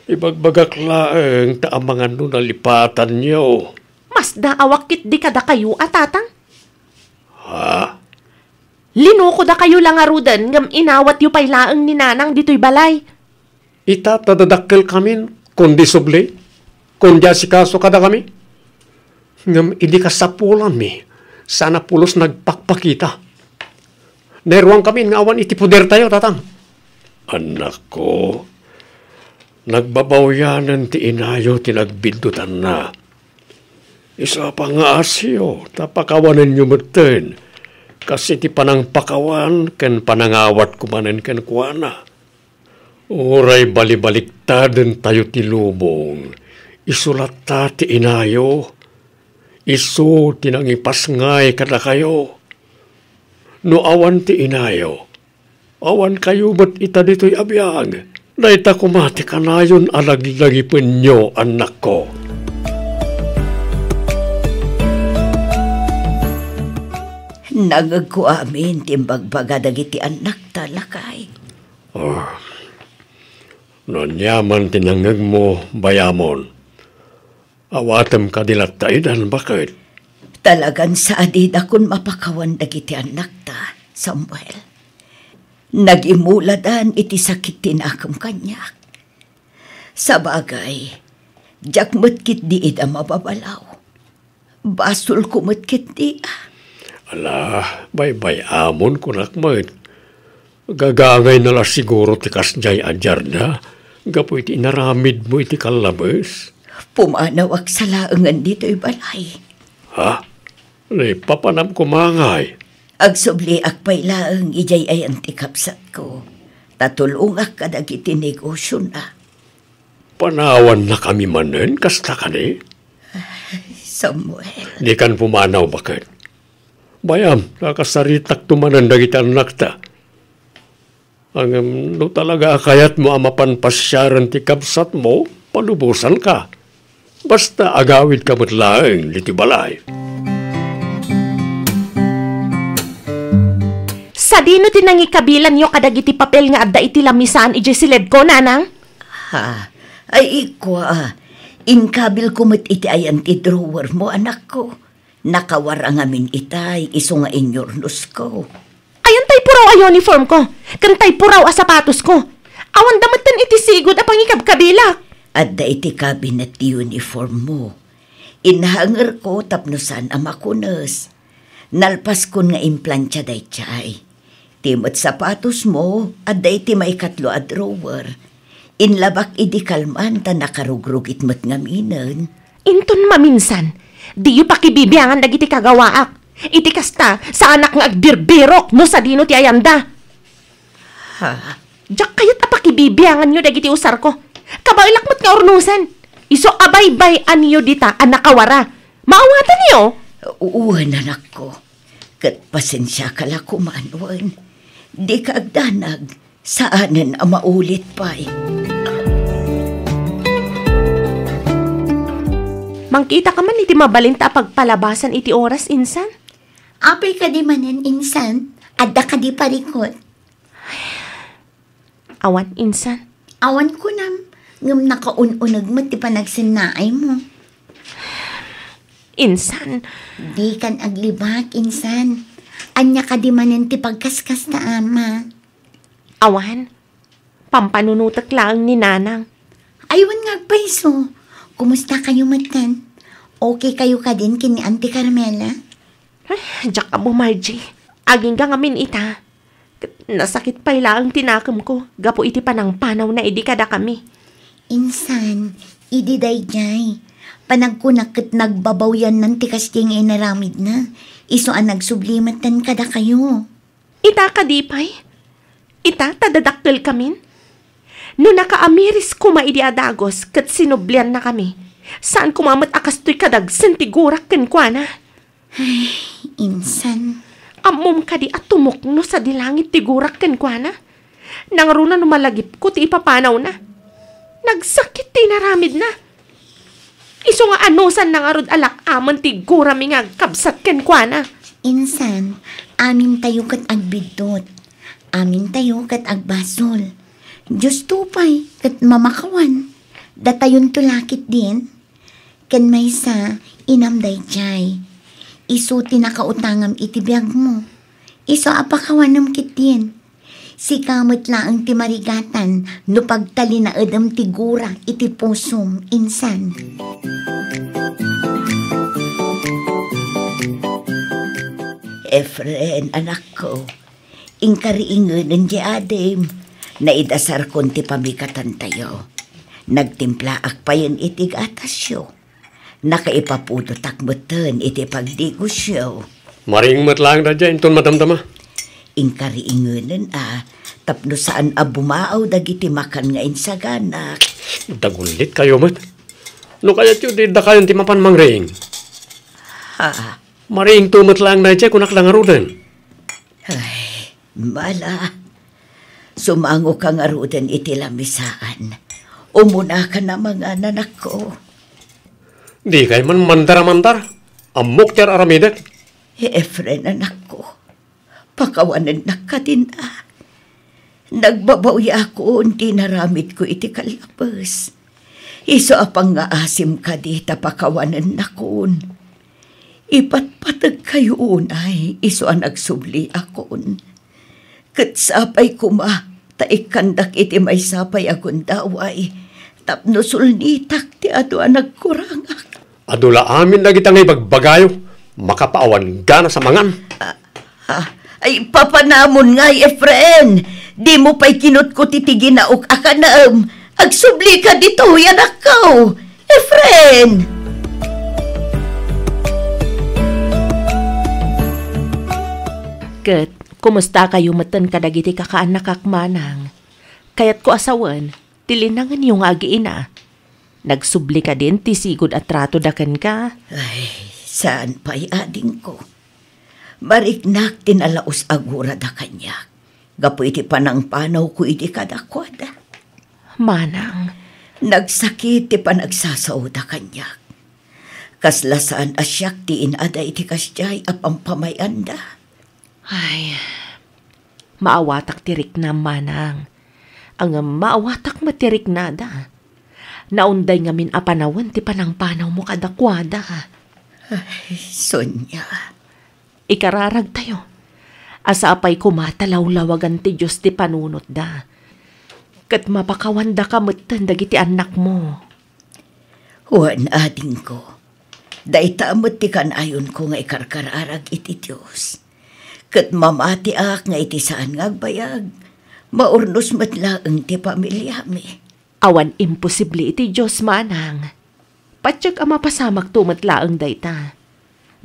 Ibagbagak laeng ta amangan no nalipatanyo. Masdaawak ketdi kadakayo a, tatang. Ha? Linukodakayo la ngaruden ngem inawatyo pay laeng ni nanang ditoy balay. Ita ta dadakkelkamin, kundi subli, kundi asikaso kadakami. Ngem idi kasapulanmi, saan a pulos nagpakpakita. Nairuangkamin nga awan iti podertayo, tatang. Annakko, nagbabawianen ti inayo ti nagbiddutanna. Isu a pangngaasyo, ta pakawanenyo metten, kas iti panangpakawan ken panangawatko manen kenkuana. Uray balibaliktadentayo ti lubong, isu latta ti inayo, isu ti nangipasngay kadakayo. No awan ti inayo, awankayo met ita ditoy a biag. Dayta koma ti kanayon a laglagipenyo, annakko. Nangegko amin ti imbagbaga dagiti annakta, lakay. Ah, no ania man ti nangngegmo, bayamon. Awatem kadi latta idan, baket? Talagan sadidakon mapakawan dagiti annakta, Samuel. Nagimuladan iti sakit ti nakem kaniak. Sabagay, diak met ketdi ida mababalaw. Basolko met ketdi. Ala, baybay-amon kunak met. Gagangayna la siguro ti kasdiay a diarna gapu iti inaramidmo iti kallabes. Pumanawak sa laengen ditoy balay. Ha? Naipapanam koma ngay? Agsubliak pay laeng idiay ayan ti kabsatko, ta tulongak kadagiti negosiona. Panawannakami manen, kasta kadi? Samuel. Dikan pumanaw, baket. Bayam, nakasaritakto manen dagiti annakta. Ngem no talaga a kayatmo a mapan pasiaren ti kabsatmo, palubosanka. Basta agawidka met laeng ditoy balay. Sadino ti nangikabilanyo kadagiti papel nga adda iti lamisaan idiay siledko, nanang? Ha? Ay, ikua, inkabilko met iti ayan ti drawermo, anakko. Nakawarang amin itay isu nga inyurnosko. Ayan tay Puraw a uniform ko, ken tay puraw a sapatos ko. Awan da metten iti sigud a pangikabkabilak. Adda iti cabinet ti uniform mo. Inhanger ko tapno saan a makunes. Nalpaskon nga implantia daydiay. Ti met sapatos mo, adda iti maikatlo a drawer. Inlabak idi kalman ta nakarugrugit met ngaminen. Inton maminsan, diyo pakibibiangan dagiti kagawaak. Iti kasta, saanak nga agbirbirok no sadino ti ayanda. Ha? Diak kayat a pakibibianganyo dagiti usarko. Kabaelak met nga urnosen. Isu a baybay-anyo dita a nakawara. Maawatanyo? Wen, anakko. Ket pasensiaka la koman, wen. Dika agdanag. Saanen a maulit pay. Mangkitaka man iti mabalinta a pagpalabasan iti oras, insan? Apay kadi manen, insan? Adda kadi parikut? Awan, insan. Awan kunam, ngem nakaun-uneg met ti panagsennaaymo. Insan. Dikan aglibak, insan. Ania kadi manen ti pagkaskasta, ama? Awan. Pampanunotek laeng ni Nanang. Ay, wen nga agpayso. Kumusta kayo metten? Okay kayo kadin ken ni Auntie Carmela? Ay, diak ammo, Margie. Agingga ngamin ita. Ket nasakit pay laeng ti nakemko gapu iti panangpanawna idi kadakami. Insan, idi daydiay, panagkunak ket nagbabawiannan ti kasdiay nga inaramidna. Isu a nagsubli metten kadakayo. Ita kadi pay? Ita ta dadakkelkamin? No nakaamiris koma idi a dagus ket sinubliannakami, saan koma met a kastoy kadagsen ti gurak kenkuana. Ay, insan. Ammom kadi a tumukno sadi langit ti gurak kenkuana? Nangruna no malagipko ti ipapanawna. Nagsakit ti inaramidna. Isu nga anusanna ngarud a lak-amen ti gurami nga agkabsat kenkuana. Insan, amintayo ket agbiddut. Amintayo ket agbasol. Diosto pay ket mamakawan. Datayonto la ketdin. Ken maysa, inam daydiay. Isu ti nakautangam iti biagmo. Isu a pakawanem ketdin. Sika met laeng ti marigatan no pagtalinaedem ti gura iti pusom, insan. Efren, anakko, inkariingenen ti adim. Naidasarkon ti pamikatantayo. Nagtimplaak payen iti gatasyo. Nakaipapudotak metten iti pagdigosyo. Mariing met laeng daydiay inton madamdama. Inkariingenen a, tapno saan a bumaaw dagiti makan nga insaganak. Dagullit kayo met. No kayatyo, di dakayon ti mapan mangriing. Ha? Mariingto met laeng daydiay, kunak la ngaruden. Ay, Mala, sumangoka ngaruden iti lamisaan. Umunaka na mangan, anakko. Dikay man mandar a mandar. Ammok ti ar-aramidek. Efren, anakko, pakawanennak kadin a. Nagbabawiakon ti inaramidko iti kallabes. Isu a pangngaasim kadi ta pakawanennakon. Ipatpategkayo unay isu a nagsubliakon. Ket sapay koma ta ikkandak iti maysa pay a gundaway tapno sulnitak ti adu a nagkurangak. Adu la amin dagita nga ibagbagayo, makapaawan gana sa mangan. Ah, ah, ay, papanamon ngay, Efren! Dimo pay kinutkuti ti ginaok a kanem. Agsublika ditoy, anakko! Efren! Ket, kumustakayo metten kadagiti kakaannakak, manang? Kayatko a sawen ti linangenyo nga agiina. Nagsubli kadin ti sigud a tratoda kenka? Ay, saan pay, adingko. Mariknak ti nalaus a gurada kaniak gapu iti panangpanawko idi kadakuada. Manang. Nagsakit ti panagsasaoda kaniak. Kasla saan a siak ti inada iti kasdiay a pampamay-anda. Ay, maawatak ti riknam, manang. Ngem maawatak met ti riknada. Naunday ngamin a panawen ti panangpanawmo kadakuada. Ay, Sonia. Ikararagtayo. Asa apay koma ta lawlawagan ti Dios ti panunotda, ket mapakawandaka metten dagiti annakmo. Wen, adingko, dayta met ti kanayonko nga ikarkararag iti Dios. Ket mamatiak nga iti saan nga agbayag, maurnos met laeng ti pamiliami. Awan imposible iti Dios, manang. Patiek a mapasamakto met laeng dayta.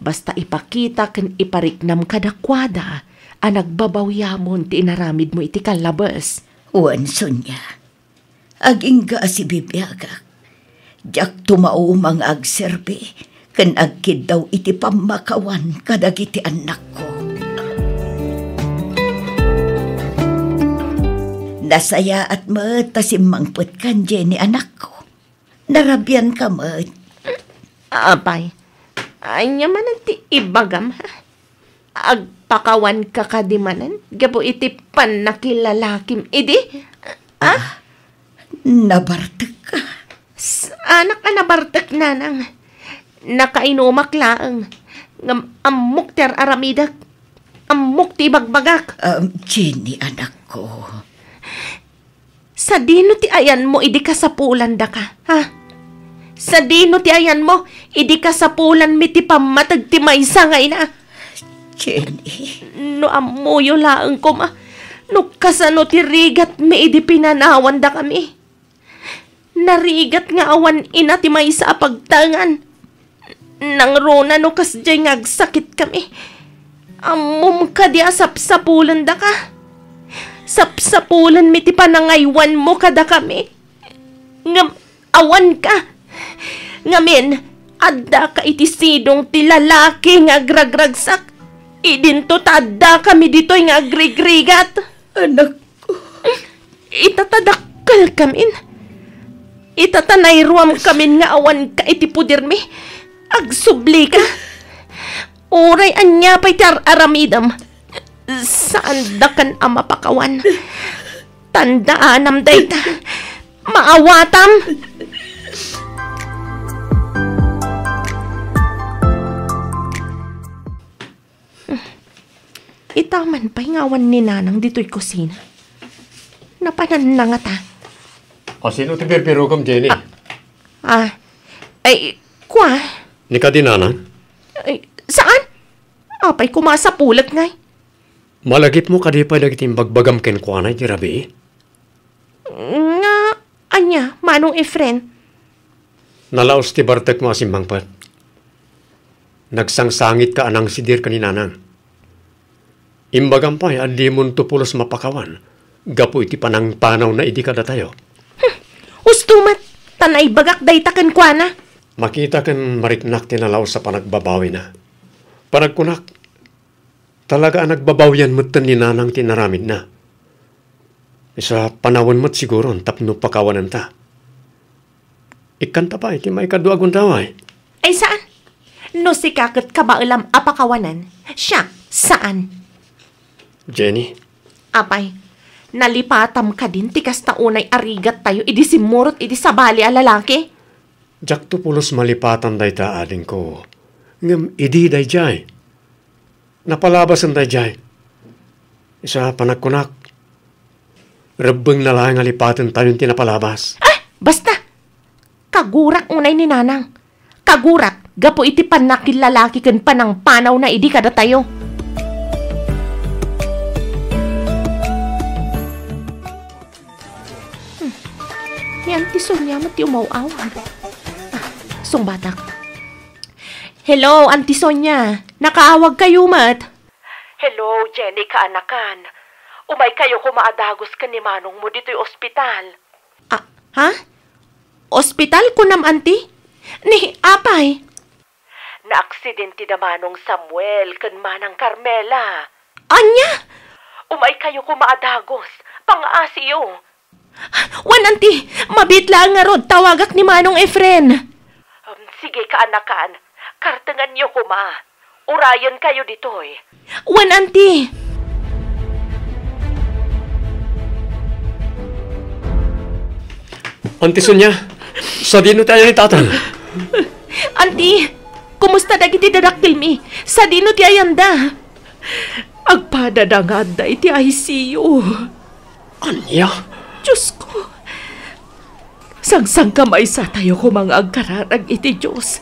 Basta ipakita ken ipariknam kadakuada a nagbabawiamon ti inaramidmo iti kallabes. Wen, Sonia, agingga a sibibiagak. Diak tumauma nga agserbi ken agkiddaw iti pammakawan kadagiti annakko. Nasayaat met ta simmangpetkan, Jenny, anakko. Narabianka met. Apay, ania manen ti ibagam, ha? Agpakawanka kadi manen gapu iti pannakilalakim idi? Ha? Ah, nabartekka. Saanak a nabartek, nanang. Nakainumak laeng. Ngem ammok ti ar-aramidek. Ammok ti ibagbagak. Um, Jenny, anakko. Sadino ti ayanmo idi kasapulandaka, ha? Sadino ti ayanmo idi kasapulanmi ti pammateg ti maysa nga ina? Jenny. No ammoyo laeng koma no kasano ti rigatmi idi pinanawandakami. Narigat nga awan ina ti maysa a pagtaengan. Nangruna no kasdiay nga agsakitkami. Ammom kadi a sapsapulendaka? Sapsapulenmi ti panangaywanmo kadakami. Ngem awanka. Ngamin, addaka iti sidong ti lalaki nga agragragsak. Idinto ta addakami ditoy nga agrigrigat. Anak, Ita ta dakkelkamin. Ita ta nairuamkamin nga awanka iti pudermi. Agsublika. Uray ania pay ti ar-aramidem, saandakan a mapakawan. Tandaanam dayta. Maawatam. Ita man pay nga awan ni Nanang ditoy kusina. Napananna ngata. O, sino ti birbirogom, Jenny? Ah, ah, ay, kua? Ni kadi Nanang? Ay, saan? Apay koma a sapulek ngay? Malagipmo kadi pay dagiti imbagbagam kenkuana iti rabii? Nga ania, Manong Efren? Nalaos ti bartekmo a simmangpet. Nagsangsangitka a nangsidir ken ni Nanang. Imbagam pay a dimonto pulos mapakawan gapu iti panangpanawna idi kadatayo. Hmm, usto met, ta naibagak dayta kenkuana. Makita ken mariknak ti nalaos a panagbabawina. Panagkunak, talaga a nagbabawian metten ni Nanang ti inaramidna. Isu a panawen met siguron tapno pakawanenta. Ikkanta pay ti maikadua a gundaway. Ay, saan? No sika ket kabaelam a pakawanen, siak, saan. Jenny. Apay, nalipatam kadin ti kasta unay a rigattayo idi simmurot iti sabali a lalaki? Diakto pulos malipatan dayta, adingko. Ngem idi daydiay, napalabasen daydiay. Isu a panagkunak, rebbengna laeng a lipatentayon ti napalabas. Ah! Basta! Kagurak unay ni Nanang. Kagurak gapu iti pannakillalaki ken panangpanawna idi kadatayo. Hmm. Ni Auntie Sonia met ti umaw-awag. Ah, sungbatak. Hello, Auntie Sonia. Nakaawagkayo met. Hello, Jenny, kaanakan. Umaykayo koma a dagus ken ni manongmo ditoy ospital. Ah, ha? Ospital, kunam, Auntie? Ni, apay? Naaksidente da Manong Samuel ken Manang Carmela. Ania? Umaykayo koma a dagus. Pangaasiyo. Wen, Auntie, mabiit laeng ngarud, tawagak ni Manong Efren. Um, sige, kaanakan. Kartenganyo koma. Urayenkayo ditoy. Wen, Auntie. Auntie Sonia, sadino ti ayan ni Tatang? Auntie, kumusta dagiti dadakkelmi? Sadino ti ayanda? Agpadada nga adda iti I C U. Ania? Diosko, sangsangkamaysatayo koma nga agkararag iti Dios.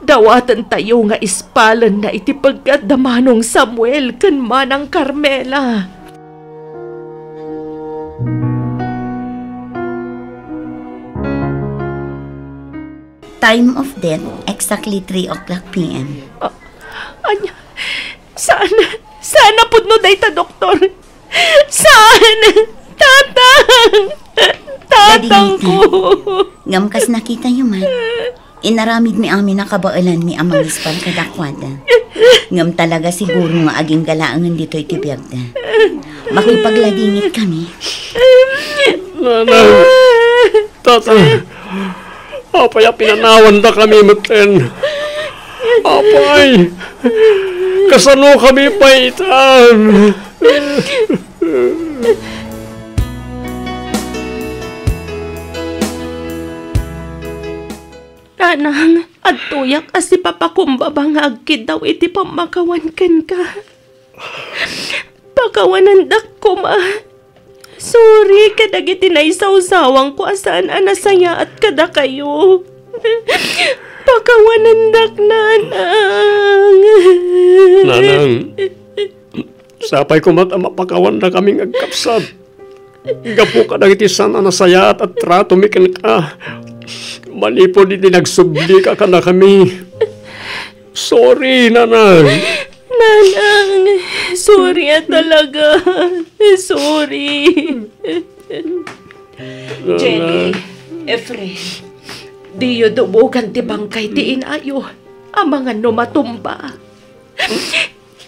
Dawatentayo nga ispalenna iti peggat da Manong Samuel ken Manang Carmela. Time of death, exactly three o'clock P M. Ah, ania? Saan? Saan a pudno dayta, doktor? Saan? Tatang! Tatang ko! Ngem kas nakitayo man, inaramidmi amin a kabaelanmi a mangispal kadakuada. Ngem talaga siguro nga agingga laengen ditoy ti biagda. Makipagladingit kami. Nanang! Tatang, apay a pinanawandakami metten? Apay, kasano kami pay itan? Nanang, adtoyak a sipapakumbaba nga agkiddaw iti pammakawan kenka. Pakawanandak koma. Sorry kadagiti naisawsawangko a saan a nasayaat kadakayo. Pakawanandak, Nanang. Nanang, sapay koma ta mapakawannakami nga agkabsat. Gapu kadagiti saan a nasayaat a tratomi kenka. Manipud iti nagsublika kadakami. Sorry, Nanang. Nanang, sorry a talaga. Sorry. Jenny, Efren, diyo dumogan ti bangkay ti inayo. Amangan no matumba.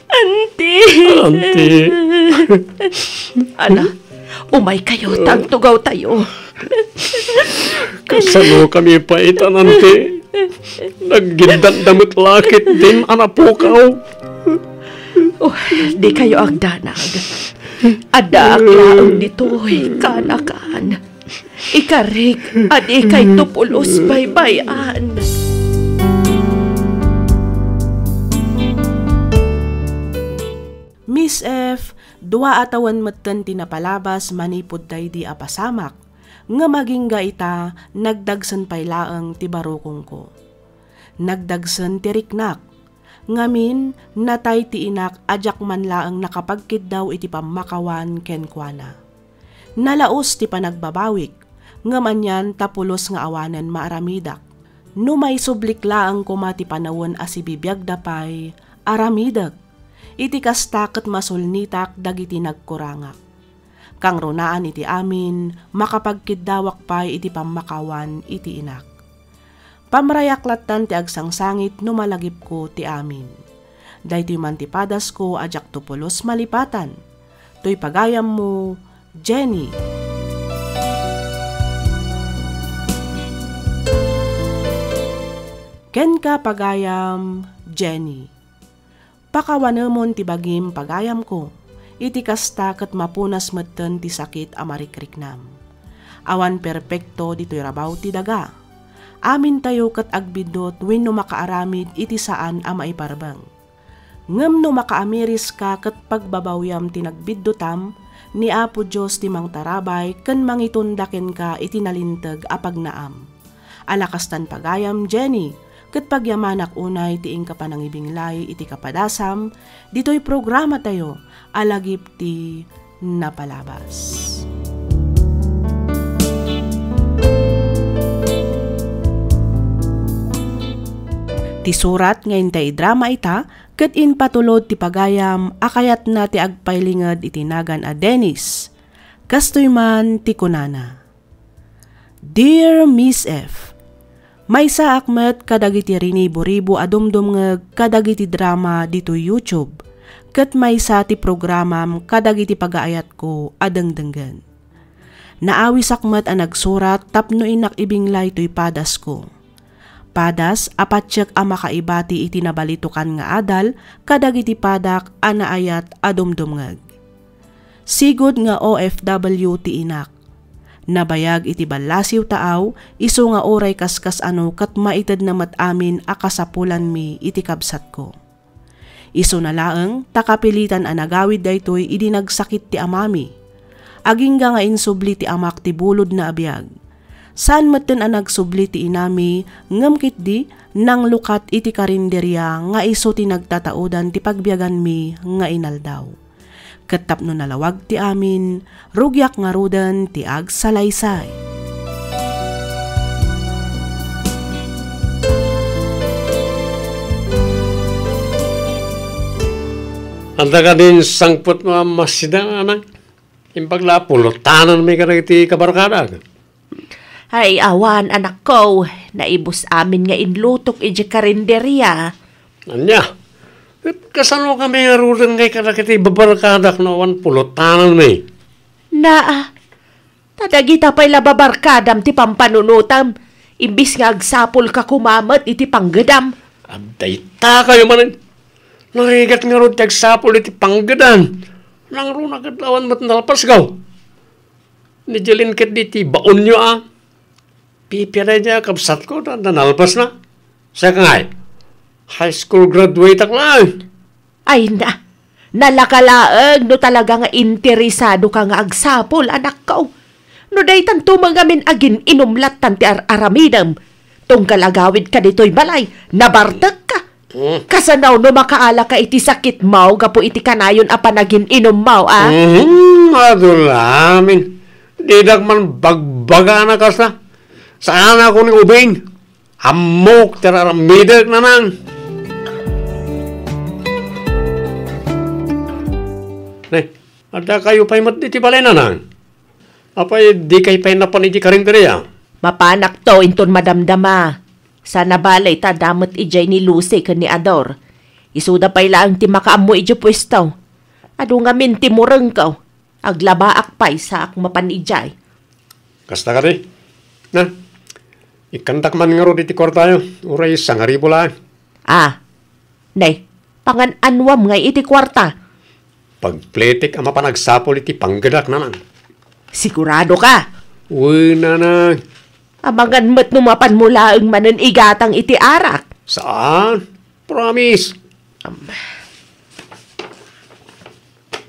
Anti! Anti! Ala, umaykayo, ta agtugawtayo. Kasano kami pay itan, Anti? Naggiddatda met la ketdin a napukaw. Oh, dikayo agdanag. Addaak laeng ditoy, kaanakan. Ikarik a dikayto pulos baybay-an. Miss F, dua a tawen metten ti napalabas manipud daydi a pasamak, ngem agingga ita, nagdagsen pay laeng ti barukongko. Nagdagsen ti riknak. Ngamin, natay ti inak a diak man laeng nakapagkiddaw iti pammakawan kenkuana. Nalaus ti panagbabawik, ngem anian ta pulos nga awanen maaramidak. No maisublik laeng koma ti panawen a sibibiagda pay, aramidek. Iti kasta ket masulnitak dagiti nagkurangak. Kangrunaan iti amin, makapagkiddawak pay iti pammakawan iti inak. Pamrayak lattan ti agsangsangit no malagipko ti amin. Daytoy man ti padasko a diakto pulos malipatan. Toy pagayammo, Jenny. Kenka, pagayam, Jenny. Pakawanemon ti bagim, pagayamko. Iti kasta, ket mapunas metten ti sakit a marikriknam. Awan perpekto ditoy rabaw ti daga. Amintayo ket agbiddut wenno makaaramid iti saan a maiparbeng. Ngem no makaamiriska ket pagbabawyam ti nagbiddutam, ni Apo Dios ti mangtarabay ken mangitonda kenka iti nalinteg a pagnaam. Ala kastan, pagayam Jenny, ket pagyamanak unay ti inka panangibinglay iti kapadasam ditoy programatayo a Lagip ti Napalabas. Ti surat nga intay idrama ita ket impatulod ti pagayam a kayatna ti agpailinged iti nagan a Dennis. Kastoy man ti kunana. Dear Miss F, maysaak met kadagiti riniburibo a dumdumngeg kadagiti drama ditoy YouTube, ket maysa ti programam kadagiti pagaayatko a dengdenggen. Naawisak met a nagsurat tapno innak ibinglay toy padasko. Padas a patiek a makaibati iti nabalitokan nga adal kadagiti padak a naayat a dumdumngeg. Sigud nga O F W ti inak. Nabayag iti ballasiw taaw, isu nga uray kaskas-ano ket maitedna met amin a kasapulanmi iti kabsatko. Isuna laeng ta kapilitan a nagawid daytoy idi nagsakit ti amami. Agingga nga insubli ti amak ti bulodna a biag. Saan metten a nagsubli ti inami, ngem ketdi nanglukat iti karinderia nga isu ti nagtataudan ti pagbiaganmi nga inaldaw. Ket tapno nalawag ti amin, rugiak ngaruden ti agsalaysay. Anta kadin sangpet mo a masida, anak? Imbag la a pulotananmi kadagiti kabarkadak. Ay, awan, anakko. Naibus amin nga inlutok idiay karinderia. Ania? Ket kasano kami ngaruden ngay kadagiti babarkadak no awan pulotananmi? Naa, ta dagita pay la babarkadam ti pampanunotam, imbis nga agsapulka koma met iti panggedam. Adda ita kayo manen. Narigat ngarud ti agsapul iti panggedan. Nangruna ket awan met nalpasgaw. Ni Jeline ketdi ti baonyo a. Pipia daydiay a kabsatko ta, ta nalpasna. Siak ngay, high school graduate-ak laeng. Ay na, nalaka laeng no talaga nga interesadoka nga agsapul, anakko. No daytanto met ngamin agin-inum lattan ti ar-aramidem. Tunggal agawidka ditoy balay, nabartekka. Mm. Kasano no makaalaka iti sakitmo gapu iti kanayon a panagin-inummo, a? Mhm, adu la amin. Didak man bagbagana kasta. Saanakon nga ubing. Ammok ti ar-aramidek, Nanang. Ne, adda kayo pay met iti balay, Nanang? Apay, dikay pay napan iti karinderia? Mapanakto inton madamdama. Saan a bale ta adda met idiay ni Lucy ken ni Ador. Isuda pay laeng ti makaammo idiay puesto. Adu ngamin ti murengko. Aglabaak pay saak mapan idiay. Kasta kadi? Na, ikkantak man ngarud iti kuartayo. Uray sangaribu laeng. Ah, ne, pangan-anuam ngay iti kuarta? Pagpletek a mapan agsapul iti panggedak, Nanang. Sigurado ka? Wen, Nanang. Amangan met no mapanmo laeng manen igatang iti arak. Saan? Promise. Am.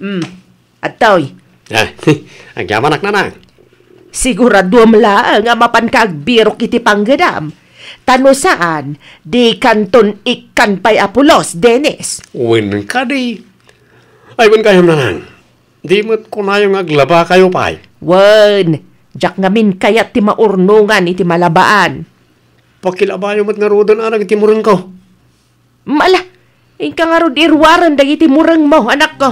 Hmm. Adtoy. Ah, agyamanak, Nanang. Siguraduam laeng a mapanka agbirok iti panggedam. Ta no saan, dikanton ikkan pay a pulos, Dennis. Wen kadi. Ay, wen kayam, Nanang. Di met kunayo nga aglabakayo pay. Wen, diak ngamin kayat ti maurnongan iti malabaan. Pakilabayo met ngaruden, Nanang, iti murengko. Mala, inka ngarud iruaren dagiti murengmo, anakko.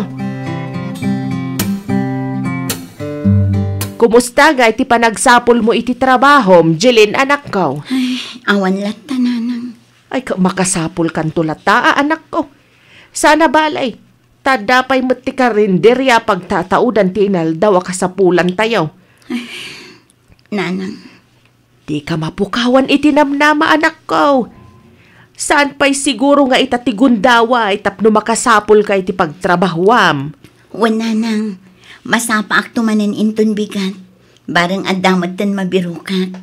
Kumusta nga iti panagsapulmo iti trabahom, Jeline, anakko? Ay, awan latta, Nanang. Ay, ka-, makasapulkanto latta, a, anakko. Saan a bale, ta adda pay met ti karinderia a pagtataudan ti inaldaw a kasapulantayo. Ay, Nanang. Dika mapukawan iti namnama, anakko. Saan pay siguro nga ita ti gundaway tapno makasapulka iti pagtrabahuam? Wen, Nanang. Masapaakto manen inton bigat. Bareng adda metten mabirokak.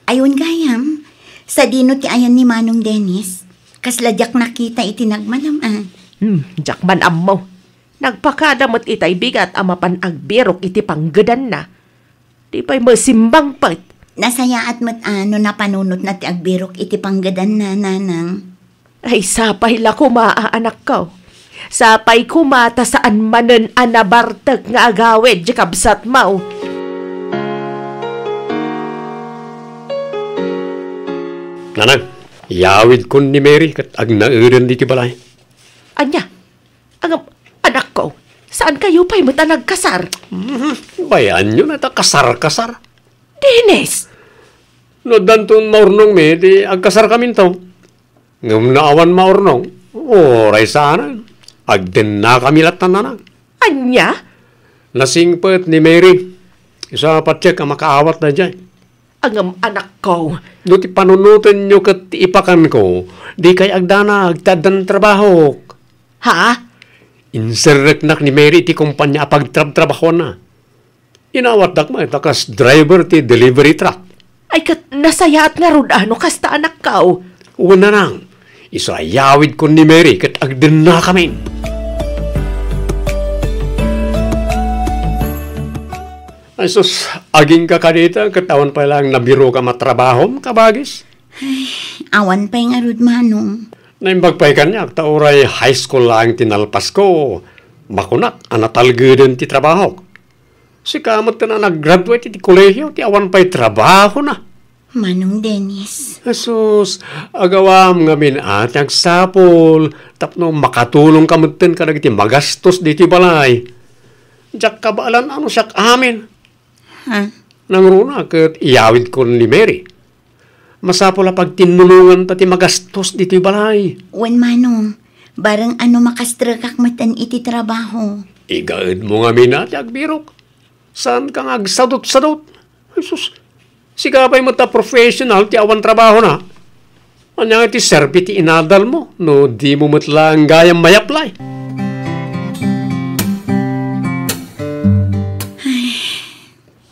Ay, wen gayam, sadino ti ayan ni Manong Dennis? Kasla diak nakita iti nagmalaman. Hmm, diak man ammo. Nagpakada met itay bigat a mapan agbirok iti panggedanna. Di pay masimbangpet. Nasayaat met a no napanunotna ti agbirok iti panggedanna, Nanang. Ay, sapay la koma a, anakko. Sapay koma ta saan manen a nabartek nga agawid ti kabsatmo. Nanang, iyawidkon ni Mary ket agnaeden ditoy balay. Ania? Ngem, anakko, saan kayo pay met a nagkasar? Mhm. Bayaanyo na ta kasar-kasar. Dennis! No addanton maurnongmi, di agkasarkaminto. Ngem no awan maurnong, uray saanen. Agdennakami latta, Nanang. Ania? Nasingpet ni Mary. Isu a patiek a makaawat daydiay. Ngem, anakko. No ti panunotenyo ket ti ipakanko, dikay agdanag ta addan trabahok. Ha? Inserreknak ni Mary iti kompania a pagtrabtrabahuanna. Inawatdak met a kas driver ti delivery truck. Ay, ket nasayaat ngarud a no kasta, anakko. Wen, Nanang, isu a iyawidkon ni Mary ket agdennakamin. Ay sus, agingga kadita ket awan pay laeng nabirokam a trabahom, kabagis? Awan pay ngarud, Manong. Naimbag pay kaniak ta uray high school laeng ti nalpasko, makunak a natalgeden ti trabahok. Sika met a nag-graduate iti kolehio ti awan pay trabahona. Manong Dennis. Jesus, agawam ngamin a ti agsapul tapno makatulongka metten kadagiti magastos ditoy balay. Diak kabaelan a no siak amin. Ha? Nangruna ket iyawidkon ni Mary. Masapul a pagtinnulonganta ti magastos ditoy balay. Wen, Manong, bareng a no makastrekak metten iti trabaho. Igaedmo ngamin a ti agbirok. Saanka nga agsadutsadut? Jesus, sika pay met a professional ti awan trabahona. Ania nga ti serbi ti inadalmo no dimo met laeng gayam may-apply?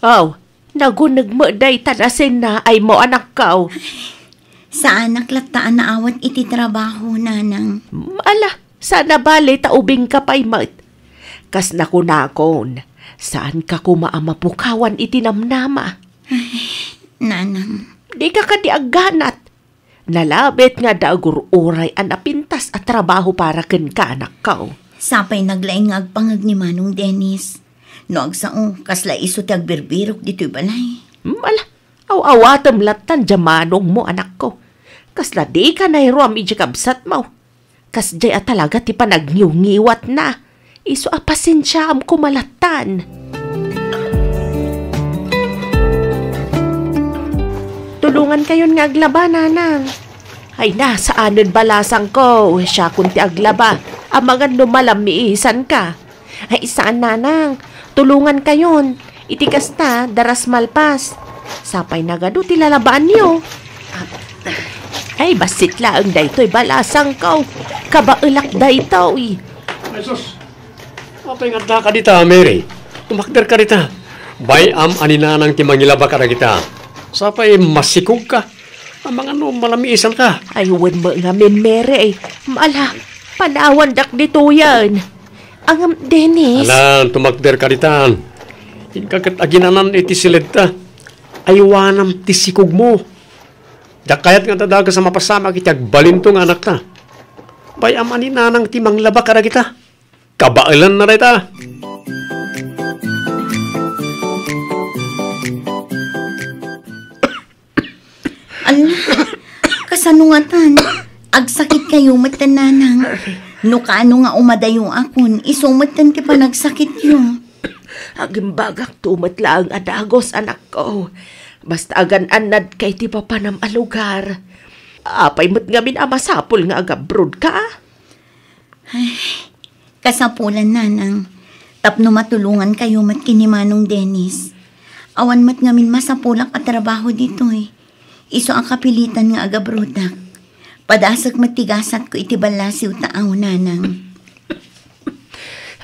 Aw, naguneg met dayta nasennaaymo, anakko. Saanak latta a naawat iti trabaho, Nanang. Ala, saan a bale ta ubingka pay met. Kas nakunakon, saanka koma a mapukawan iti namnama. Ay, Nanang. Dika kadi agganat. Nalabit nga adda agur-uray a napintas a trabaho para kenka, anakko. Sapay naglaing nga agpangeg ni Manong Dennis. No agsao, kasla isu ti agbirbirok ditoy balay. Hmm, ala, aw-awatem lattan diay manongmo, anakko. Kasla dika nairuam idiay kabsatmo. Kasdiay a talaga ti panagniwngiwatna. Isu a pasensiaam koma lattan. Tulongankayon nga aglaba, Nanang. Ay na, saanen balasangko. Siakon ti aglaba. Amangan no malamiisanka. Ay, saan, Nanang. Tulongankayon. Iti kasta, daras malpas. Sapay nagadu ti lalabaanyo. Ay, bassit laeng daytoy balasangko. Kabaelak daytoy. Jesus, apay nga addaka dita, Mary? Tumakderka dita. Bay-am a ni Nanang ti mangilaba kadagita. Sapay masikogka. Amangan no malamiisanka. Ay, wen met ngamin, Mary. Ala, panawandak ditoyen. Ngem, Dennis. Ala, tumakderka ditan. Inka ket aginanan iti siledta. Aywanam ti sikogmo. Diak kayat nga adda dagus a mapasamak iti agbalinto nga anakta. Bay-am a ni Nanang ti manglaba kadagita. Kabaelanna dayta. Ala, kasano ngatan? Agsakitkayo met, Nanang. No kaano nga umadayokon, isu met ti panagsakityo. Agimbagakto met laeng a dagus, anakko. Basta agan-annadka iti papanam a lugar. Apay met ngamin a masapul nga agabrodka? Ay, kasapulan, Nanang, tapno matulongankayo met ken ni Manong Dennis. Awan met ngamin masapulak a trabaho ditoy. Isu a kapilitan nga agabrodak. Padasek met ti gasatko iti ballasiw ta aw, Nanang.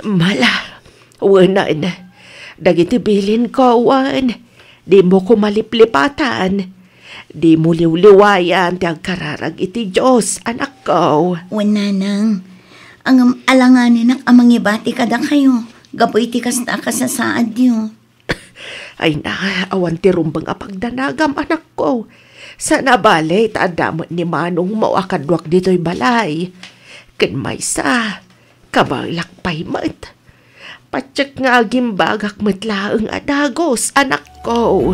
Mala, wenen, dagiti bilinko, wen, dimo koma liplipatan. Dimo liwliwayan ti agkararag iti Dios, anakko. Wen, Nanang. Ngem alanganenak a mangibati kadakayo gapu iti kasta a kasasaadyo. Ay na, awan ti rumbeng a pagdanagam, anakko. Saan a bale ta adda met ni manongmo a kaduak ditoy balay. Ken maysa, kabaelak pay met. Patiek nga agimbagak met laeng a dagus, anakko.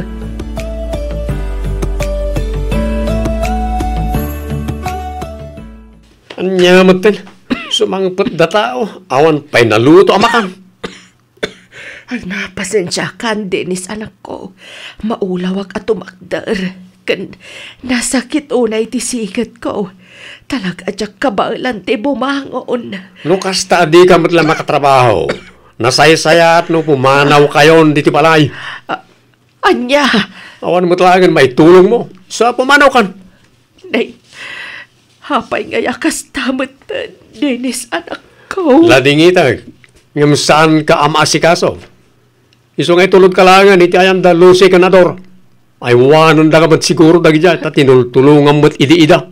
Ania metten, sumangpet da tao, awan pay naluto a makan. Ay, napasensiakan, Dennis, anakko. Maulawak a tumakder. Ken nasakit unay ti siketko. Talaga a diak kabaelan ti bumangon. No kasta a dika met la makatrabaho, nasaysayaat no pumanawkayon diti balay. A-, ania? Awan met laengen maitulongmo. Sa pumanawkan. Nay, apay ngay a kasta met, Dennis, anakko? Ladingitek, ngem saanka a maasikaso. Isu nga itulodka laengen iti ayan da Lucy ken Ador. Aywanenda met siguro dagidiay, ta tinultulongam met idi ida.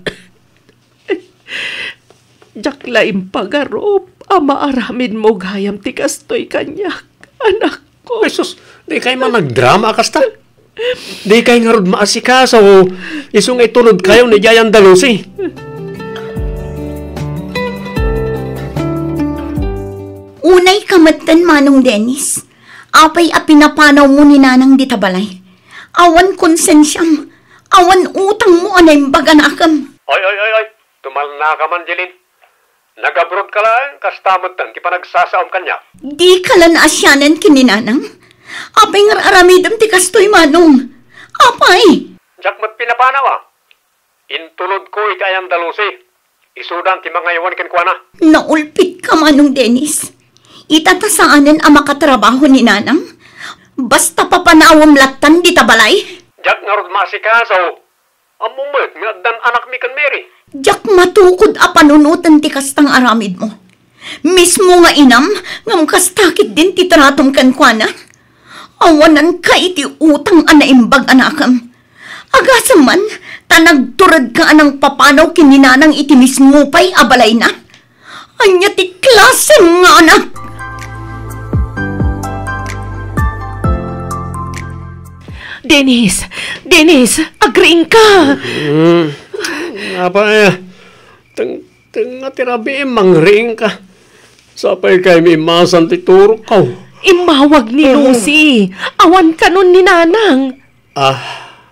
Diak la impagarup a maaramidmo gayam ti kastoy kaniak, anakko. Ay, sus, dikay man nagdrama a kasta. Dikay ngarud maasikaso, isu nga itulodkayo ni Giant Dalusi. Unay ka metten, Manong Dennis. Apay a pinapanawmo ni Nanang dita balay? Awan konsensiam, awan utangmo a naimbag a nakem. Oy, oy, oy, oy! Tumalna ka man, Jeline. Nag-abroad ka laeng, kasta metten ti panagsasaom kaniak. Di ka la naasianan ken ni Nanang? Apay nga ar-aramidem ti kastoy, Manong? Apay! Diak met pinapanaw, a. Intulodko iti Ayanda Lucy. Isudan ti mangaywan kenkuana. Naulpitka, Manong Dennis. Ita ta saanen a makatrabaho ni Nanang? Basta papanawem lattan dita balay? Diak ngarud maasikaso. Ammom met nga addan anakmi ken Mary. Diak matukod a panunoten ti kasta nga aramidmo. Mismo nga inam, ngem kasta ketdin ti tratom kenkuana. Awananka iti utang a naimbag a nakem. Agasem man, ta nagturedka a nangpapanaw ken ni Nanang iti mismo pay a balayna. Ania ti klasem nga anak? Dennis! Dennis! Agriingka! Mm. Apay, teng-, tengnga ti rabiim, mangriingka. Sapay kaymi immasan ti turokko. Immawag ni Lucy. Awan kanon ni Nanang. Ah,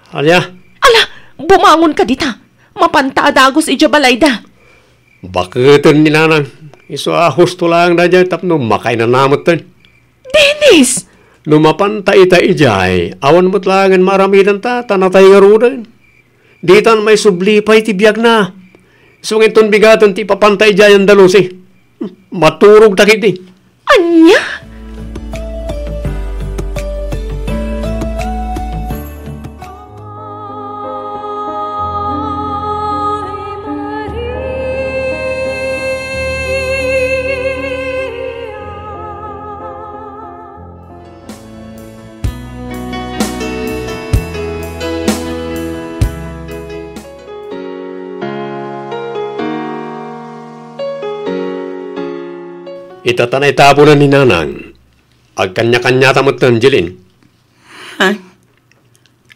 ania? Ala, bumangonka dita. Mapanta a dagus idiay balayda. Baketen ni Nanang. Isu a husto laeng daydiay tapno makainana metten. Dennis! No mapanta ita idiay, awan met laengen maaramidanta, ta natay ngaruden. Ditan maisubli pay ti biagna. Isu nga inton bigaten ti ipapanta idiay Ayanda Lucy. Maturogta ketdi. Ania? Ita ta naitaponan ni Nanang, agkaniakaniata metten, Jeline. Ha?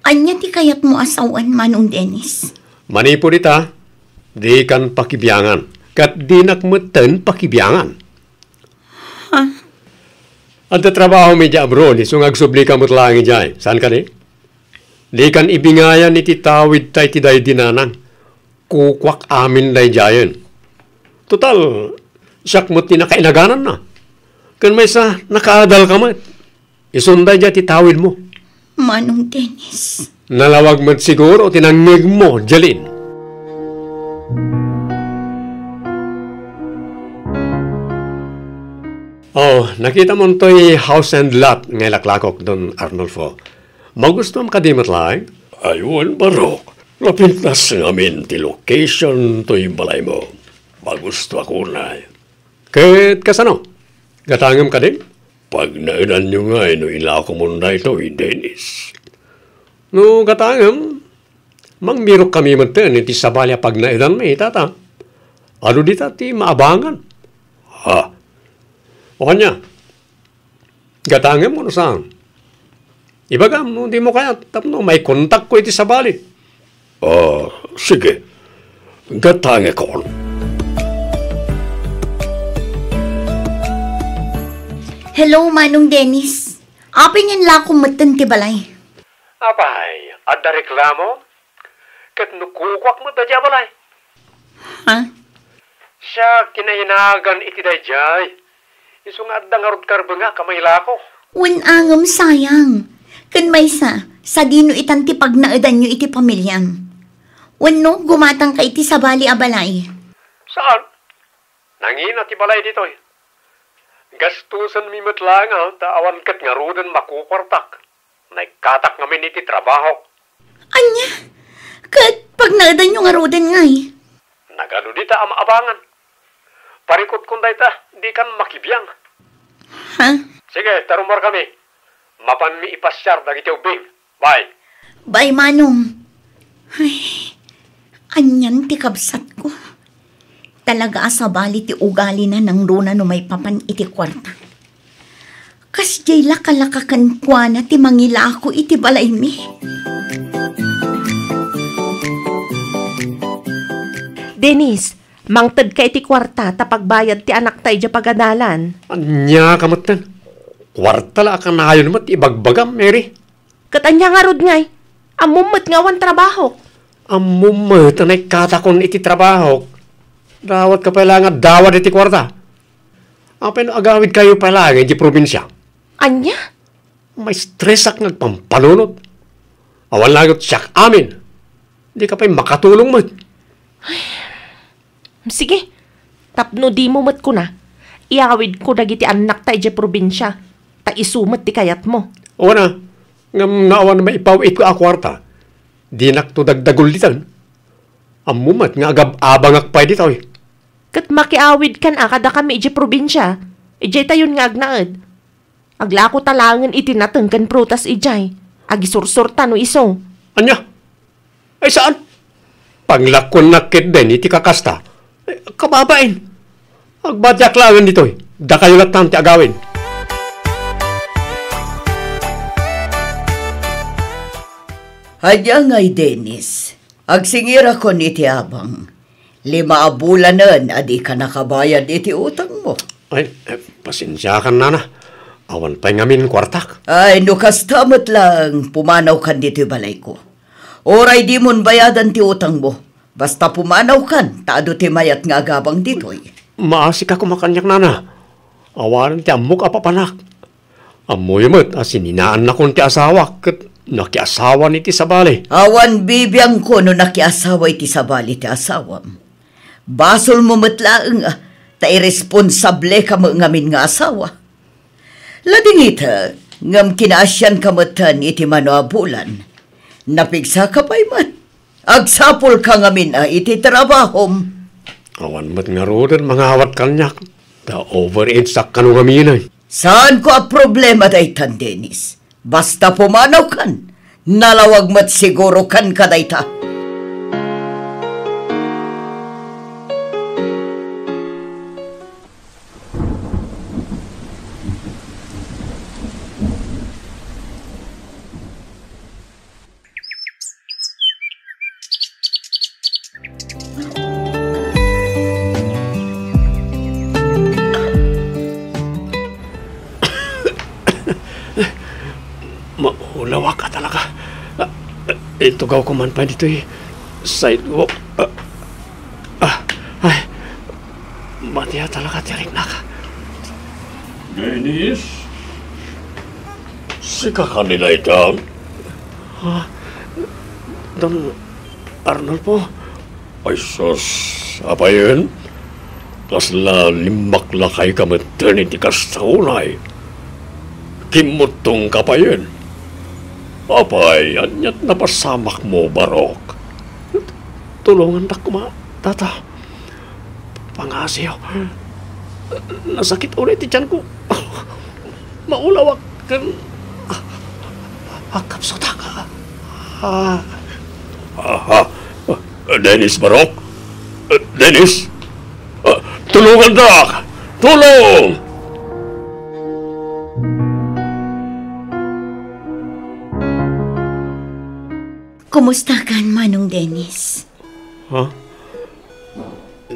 Ania ti kayatmo a sawen, Manong Dennis? Manipud ita, dikan pakibiangan, ket dinak metten pakibiangan. Ha? Adda trabahom idiay abroad, isu nga agsublika met laeng idiay. Saan kadi? Dikan ibingayan iti tawidta iti daydi, Nanang. Kukuak amin daydiayen. Total, siak met ti nakainagananna. Ken maysa, nakaadalka met. Isun daydiay ti tawidmo. Manong Dennis. Nalawag met siguro ti nangngegmo, Jeline. Oh, nakitam toy house and lot nga ilaklakok, Don Arnulfo. Magustuam kadi met laeng? Ay, wen, barok. Napintas ngamin ti location toy balaymo. Magustuak unay. Ket kasano? Gatangem kadi? Pagnaedanyo ngay no ilakomon daytoy, Dennis. No gatangem, mangbirokkami metten iti sabali a pagnaedanmi, tata. Adu dita ti maabangan. Ha? O ania? Gatangem wenno saan? Ibagam no dimo kayat tapno maikontakko iti sabali. Ah, sige. Gatangekon. Hello, Manong Dennis. Apay nga inlakom metten ti balay? Apay, adda reklamo? Ket no kukuak met daydiay a balay? Ha? Siak ti nainagan iti daydiay. Isu nga adda ngarud karbengak a mailako. Wen, ngem sayang. Ken maysa, sadino itan ti pagnaedanyo iti pamiliam? Wenno, gumatangka iti sabali a balay? Saan? Nangina ti balay ditoy. Gastusenmi met laeng, ah, ta awan ket ngaruden makukuartak. Naikkatak ngamin iti trabaho. Ania? Ket pagnaedanyo ngaruden ngay? Nagadu dita a maabangan. Parikutkon dayta, dikan makibiang. Ha? Sige, ta rumuarkami. Mapanmi ipasiar dagiti ubbing. Bye. Bye, Manong. Ay, anian ti kabsatko? Talaga a sabali ti ugalina nangruna no maipapan iti kuarta. Kasdiay lakalaka kenkuana ti mangilako iti balaymi. Dennis, mangtedka iti kuarta ta pagbayad ti anakta idiay pagadalan. Ania ka metten? Kuarta la a kanayon met ibagbagam, Mary. Ket ania ngarud ngay? Ammom met nga awan trabahok. Ammom met a naikkatakon iti trabahok. Dawatka pay laeng a dawad iti kuarta. Apay no agawidkayo pay laeng idiay probinsia? Ania? Maistresak nga agpampanunot. Awan laeng siak amin. Dika pay makatulong met. Sige, tapno dimo met kuna, iyawidko dagiti annakta idiay probinsia, ta isu met ti kayatmo. Wen a, ngem no awan maipaw-itko a kuarta, dinakto dagdagulitan. Ammom met nga agab-abangak pay ditoy. Ket makiawidkan a kadakami idiay probinsia, idiay tayon nga agnaed. Aglakota laengen iti nateng ken prutas idiay. Agisursurta no isu. Ania? Ay, saan? Paglakuennak ketdi iti kakasta. Eh, kababain. Agbatiak laengen ditoy. Dakayo lattan ti agawid. Ania ngay, Dennis? Agsingirakon iti abang. Lima a bulanen a dika nakabayad iti utangmo. Ay, eh, pasensiakan, nana. Awan pay ngamin kuartak. Ay, no kasta met laeng, pumanawkan ditoy balayko. Uray dimon bayadan ti utangmo, basta pumanawkan, ta adu ti mayat nga agabang ditoy. Maasika koma kaniak, nana. Awanen ti ammok a papanak. Ammoyo met a sininaannakon ti asawak ket nakiasawan iti sabali. Awan bibiangko no nakiasawa iti sabali ti asawam. Basolmo met laeng, ah, ta iresponsableka met ngamin nga asawa. Ladingita, ngem kinaasianka metten iti mano a bulan. Napigsaka pay met. Agsapulka ngamin a iti trabahom. Awan met ngaruden mangawat kaniak, ta overage-ak kano ngaminen. Saanko a problema daytan, Dennis. Basta pumanawkan, nalawag met sigurokan kadayta. Maulawak a talaga. Ah, itugawko man pay ditoy sidewalk. Ah, ah, ay, matia talaga ti riknak. Dennis? Sika kadi dayta? Ha? Don Arnulfo? Ay sus, apayen? Kasla limmaklakayka metten iti kasta unay. Kimmuttongka payen. Apay, aniat napasamakmo, Barok? Tulongandak koma, Tata. Pangngasiyo. Nasakit unay ti tianko. Maulawak ken agkapsutak. Ah. Aha. Dennis Barok? Dennis? Ah, tulongandak! Tulong! Kumustakan, Manong Dennis? Ha?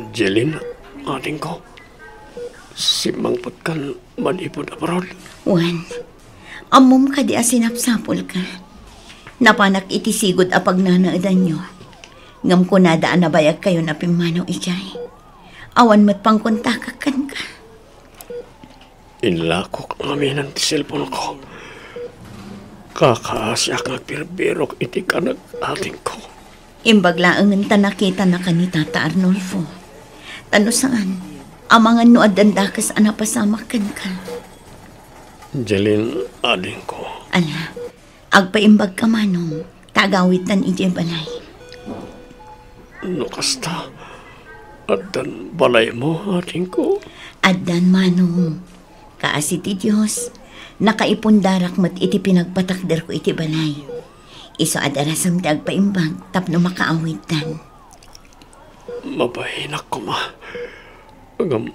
Jeline, adingko. Simmangpetkan manipud abroad. Wen, ammom kadi a sinapsapulka? Napanak iti sigud a pagnanaedanyo. Ngem kunada a nabayagkayon a pimmanaw idiay. Awan met pangkontakak kenka. Inlakok ngamin ti cellphone-ko. Kakaasiak nga agbirbirok iti kanag-atingko. Imbag laengen ta nakitanaka ni Tata Arnulfo. Ta no saan, amangan no addan dakes a napasamak kenka. Jeline, adingko. Ala, agpaimbagka, Manong, ta agawidtan idiay balay. No kasta, addan balaymo, adingko? Addan, Manong. Kaasi ti Dios, nakaipundarak met iti pinagpatakderko iti balay. Isu a darasem ti agpaimbag tapno makaawidtan. Mabainak koma. Ngem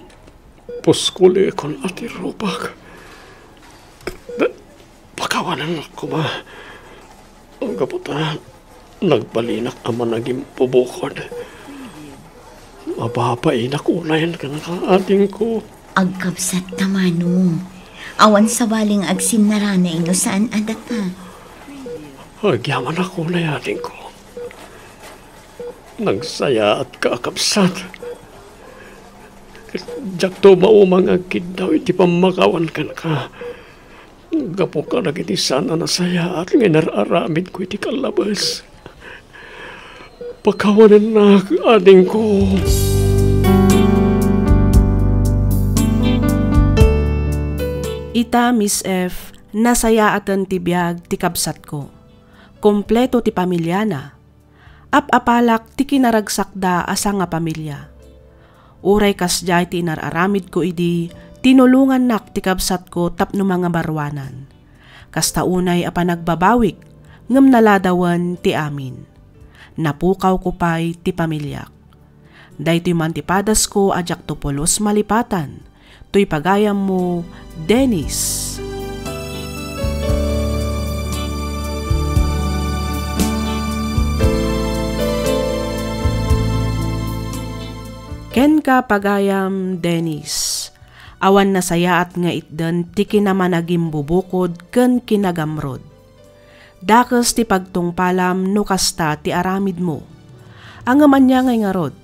puskulekon a ti rupak. Pakawanennak koma. Gapu ta nagbalinak a managimbubukod. Mababainak unayen kenka, adingko. Agkabsat ta, Mano. Awan sabali nga agsinnarana no saan a data. Agyamanak unay, adingko. Nagsayaatka a kabsat. Diakto maumang nga agkiddaw iti pammakawan kenka. Gapu kadagiti saan a nasayaat nga inar-aramidko iti kallabes. Pakawanennak, adingko. Ita, Miss F, nasayaaten ti biag ti kabsatko. Kompleto ti pamiliana. Ap-apalak ti kinaragsakda a sangapamilia. Uray kasdiay ti inar-aramidko idi, tinulongannak ti kabsatko tapno mangabaruanan. Kasta unay a panagbabawik, ngem naladawen ti amin. Napukawko pay ti pamiliak. Daytoy man ti padasko a diakto pulos malipatan. Toy pagayammo, Dennis. Kenka, pagayam Dennis, awan nasayaat nga itden ti kinamanagimbubukod ken kinagamrod. Dakes ti pagtungpalam no kasta ti aramidmo. Ngem ania ngay ngarud?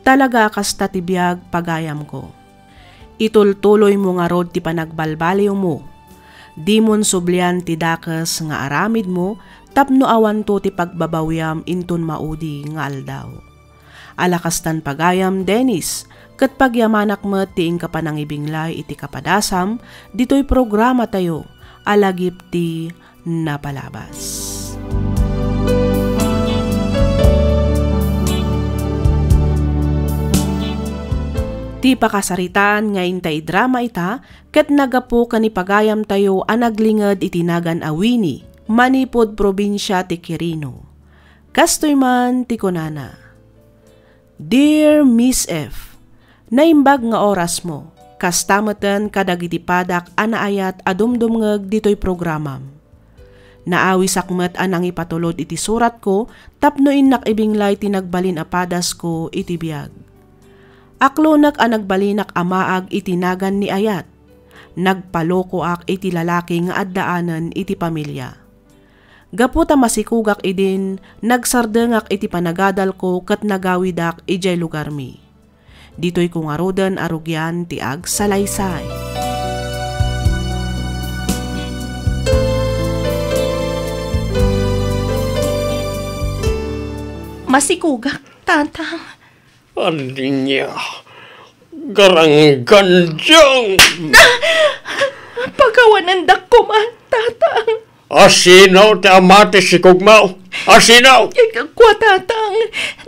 Talaga a kasta ti biag, pagayamko. Itultuloymo ngarud ti panagbalbaliwmo. Dimon sublian ti dakes nga aramidmo tapno awanto ti pagbabawiam inton maudi nga aldaw. Ala kastan, pagayam Dennis, ket pagyamanak met ti inka panangibinglay iti kapadasam ditoy programatayo a Lagip ti Napalabas. Ti pakasaritaan nga inta idrama ita ket naggapu ken ni pagayamtayo a naglinged iti nagan a Winnie, manipud probinsia ti Quirino. Kastoy man ti kunana, Dear Miss F, naimbag nga orasmo, kasta meten kadagiti padak a naayat a dumdumngeg ditoy programam. Naawisak met a nangipatulod iti suratko tapno innak ibinglay ti nagbalin a padasko iti biag. Aklonek a nagbalinak a maag iti nagan ni ayat. Nagpalokoak iti lalaki nga addaanen iti pamilia. Gapu ta masikogak idin, nagsardengak iti panagadalko ket nagawidak idiay lugarmi. Ditoyko ngaruden a rugian ti agsalaysay. Masikogak, Tatang. Ania, garanggandiang! Pakawanendak koma, Tatang. Asino ti ama ti sikogmo? Asino? Kua, Tatang,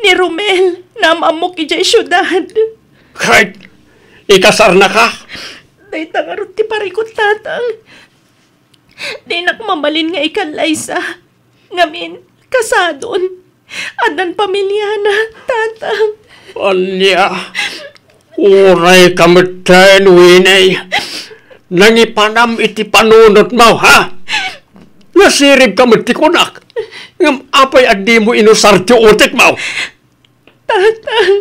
ni Romel, naam-ammok idiay siudad. Ket ikasarnaka? Dayta ngarud ti parikut, Tatang. Dinak mabalin nga ikallaysa. Ngamin, kasadon. Addan pamiliana, Tatang. Ania? Urayka metten, Winnie. Nangipanam iti panunotmo, ha? Nasiribka met ti kunak. Ngem apay a dimo inusar ti utekmo? Tatang.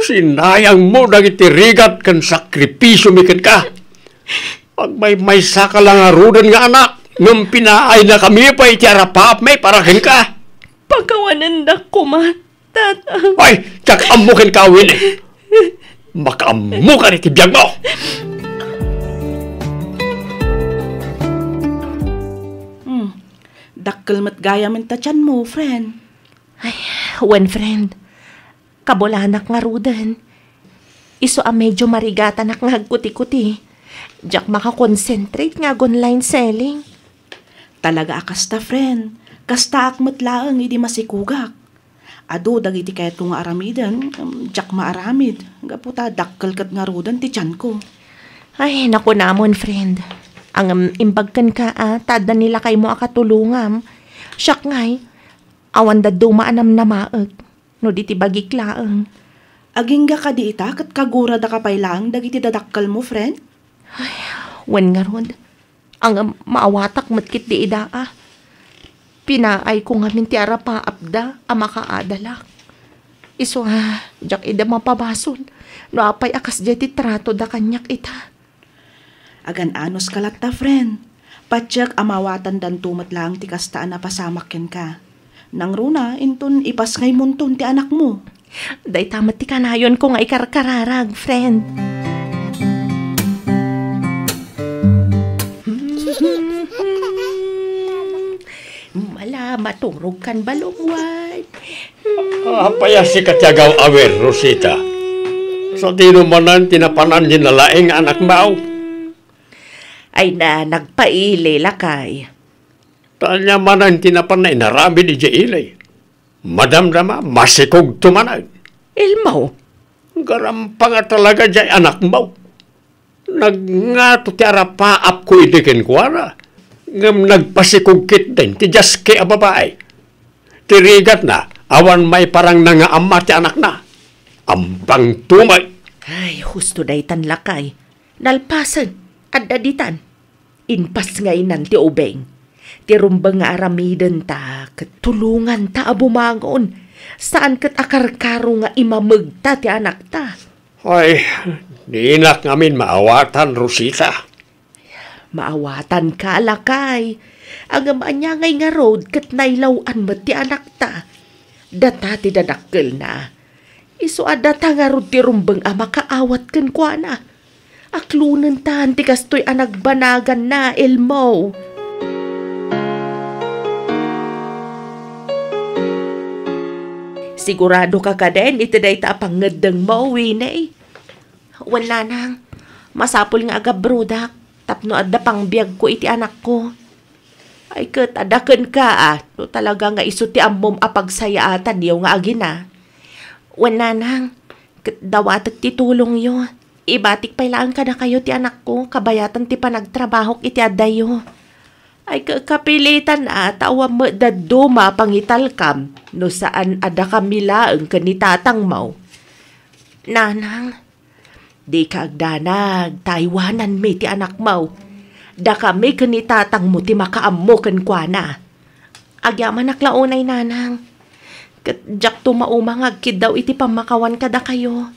Sinayangmo dagiti rigat ken sakripisiomi kenka. Agmaymaysaka la ngaruden nga anak, ngem pinaayna kami pay iti arapaapmi para kenka. Pakawanendak koma, Tatang. Ay, diak ammo kenka, Winnie. Makaammokan iti biagmo. Hmm. Dakkel met gayam ta tianmo, friend. Ay, wen, friend. Kabulanak ngaruden. Isu a medyo marigatanak nga agkuti-kuti. Diak makakonsentrate nga ag-online selling. Talaga a kasta, friend. Kastaak met laeng idi masikogak. Adu dagiti kayatko nga aramiden, em, diak maaramid. Gapu ta dakkel ket ngaruden ti tianko. Ay, nakunamon, friend. Ngem imbag kenka a, ta adda ni lakaymo a katulongam. Siak ngay, awan dadduma a namnamaek. No di ti bagik laeng. Agingga kadi ita ket kaguradaka pay laeng dagiti dadakkelmo, friend? Ay, wen ngarud, ang maawatak met ketdi ida a. Pinaayko ngamin ti arapaapda a makaadalak. Isu a, diak ida mapabasol no apay a kasdiay ti tratoda kaniak ita. Agan-anos ka latta, friend. Patiek a maawatandanto met laeng ti kasta a napasamak kenka. Nangruna, inton ipasngaymonton ti anakmo. Dayta met ti kanayonko nga ikarkararag, friend. Mala, maturog kan balungwan. Apay a sika ti agaw-awer, Rosita? Sadino manen ti napanan ti nalaing nga anakmo? Ay na, nagpaili, lakay. Ta ania manen ti napan nga inaramid idiay ili? Madamdama, masikogto manen. Elmo. Garampanga talaga diay anakmo. Nagngato ti arapaapko idi kenkuana, ngem nagpasikog ketdin ti diaski a babai. Ti rigatna, awan maiparangna nga amma ti anakna. Ampang tumay. Ay, husto daytan, lakay. Nalpasen, adda ditan. Impasngaynan ti ubing. Ti rumbeng nga aramidenta ket tulonganta a bumangon. Saan ket a karkaro nga imamegta ti anakta. Ay, dinak ngamin maawatan, Rosita. Maawatanka, lakay. Ngem ania ngay ngarud ket nailaw-an met ti anakta? Data ti dadakkelna. Isu a data ngarud ti rumbeng a makaawat kenkuana. Aklonentan ti kastoy a nagbanaganna, Elmo. Siguradoka kadin iti dayta a pangngeddengmo, Winnie? Wen, nanang, masapul nga agabrodak tapno adda pangbiagko iti anakko. Ay ket, adda kenka a, no talaga nga isu ti ammom a pagsayaatanyo nga agina. Wen, nanang, ket dawatek ti tulongyo. Ibatik pay laeng kadakayo ti anakko, kabayatan ti panagtrabahok iti addayo. Ay, ka-, kapilitan a, ta awan met dadduma a pangitalkam no saan a dakami laeng ken ni tatangmo. Nanang, dika agdanag, ta aywananmi ti anakmo. Dakami ken ni tatangmo ti makaammo kenkuana. Agyamanak la unay, nanang. Ket diakto mauma nga agkiddaw iti pammakawan kadakayo.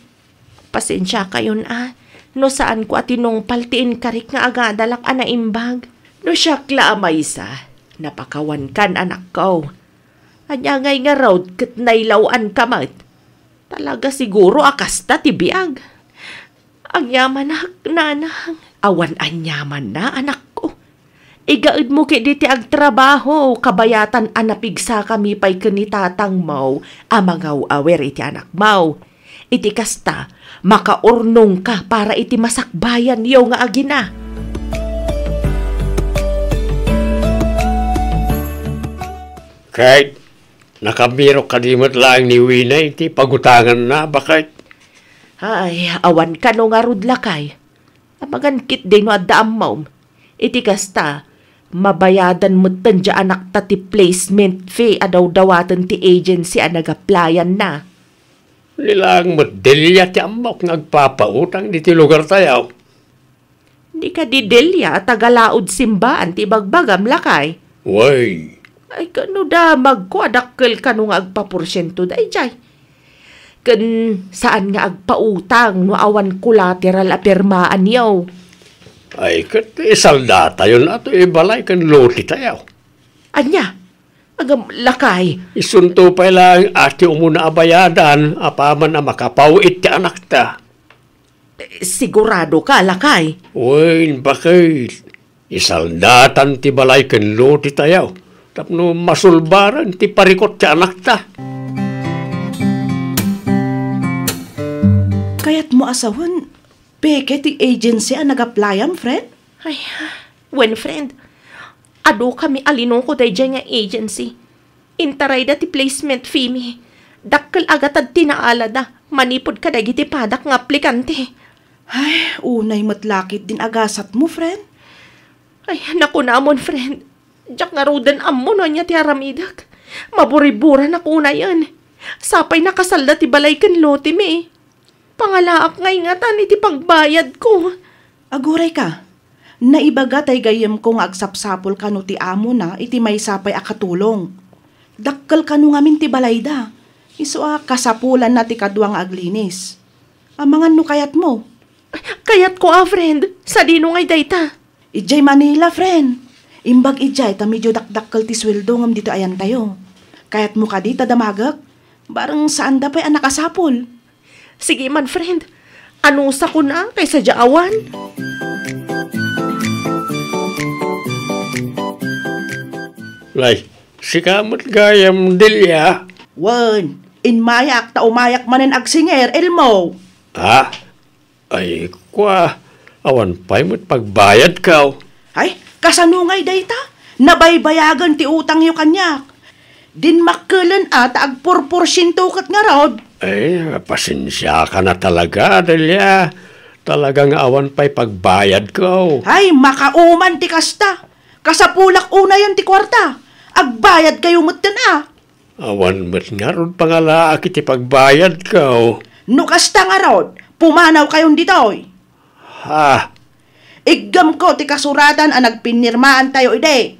Pasensiakayon a, no saanko a tinungpal ti inkarik nga agadalak a naimbag. No siak la a maysa, napakawankan, anakko. Ania ngay ngarud ket nailaw-anka met? Talaga siguro a kasta ti biag. Agyamanak, nanang. Awan aniamanna, anakko. Igaedmo ketdi ti agtrabaho, kabayatan a napigsakami pay ken ni tatangmo a mangaw-awer iti anakmo. Iti kasta, makaurnongka para iti masakbayanyo nga agina. Ket, nakabirok kadi met laeng ni Winnie iti pagutanganna, baket? Ay, awan kano ngarud, lakay. Amangan ketdi no adda ammom. Iti kasta, mabayadan metten diay anakta ti placement fee a dawdawaten ti agency a nag-applyan-na. Ni laeng met delia ti ammok nga agpapautang iti lugartayo. Di kadi delia a taga-Laod Simbaan ti ibagbagam, lakay? Wen. Ay, kano damagko a dakkel kano nga agpaporsiento daydiay. Ken saan nga agpautang no awan collateral a pirmaanyo. Ay, ket isaldatayon a ti balay ken lotetayo. Ania? Agam, lakay. Isunto pay laeng a ti umuna a bayadan apaman a makapaw-it ti anakta. Siguradoka, lakay? Wen, baket. Isaldatan ti balay ken lotetayo tapno masulbaren ti parikut ti anakta. Kayatmo a sawen, peke ti agency a nag-applyan, friend? Ay, wen, friend. Adu kami a linuko daydiay nga agency. Intarayda ti placement fee mi. Dakkel a gatad ti naalada manipud kadagiti padak nga aplikante. Ay, unay met la ketdin a gasatmo, friend. Ay, nakunamon, friend. Diak ngaruden ammo no ania ti aramidek. Maburiburanak unayen. Sapay nakasalda ti balay ken lote mi. Pangalaak nga ingatan iti pagbayadko. Agurayka, naibaga tay gayyemko nga agsapsapul kano ti amona iti maysa pay a katulong. Dakkel kano ngamin ti balayda. Isu a kasapulanna ti kadua nga aglinis. Amangan no kayatmo. Kayatko a, friend. Sadino ngay dayta? Idiay Manila, friend. Imbag idiay ta medyo dakdakkel ti sueldo ngem ditoy ayantayo. Kayatmo kadi ta damagek? Bareng saanda pay a nakasapul. Sige man, friend. Anusakon a kaysa dia awan. Lay, sika met gayam, Delia? Wen, immayak ta umayak manen agsinger, Elmo. Ha? Ay, kua, awan pay met pagbayadkaw. Ay, kasano ngay dayta? Nabaybayagen ti utangyo kaniak. Dinmakkelen a ta agpurporsiento ket ngarud. Ay, pasensiakana talaga, Delia. Talaga nga awan pay pagbayadkaw. Ay, makauman ti kasta. Kasapulak unayen ti kuarta. Agbayadkayo metten a. Awan met ngarud pangalaak iti pagbayadkaw. No kasta ngarud, pumanawkayon ditoy. Ha? Iggamko ti kasuratan a nagpinirmaantayo idi.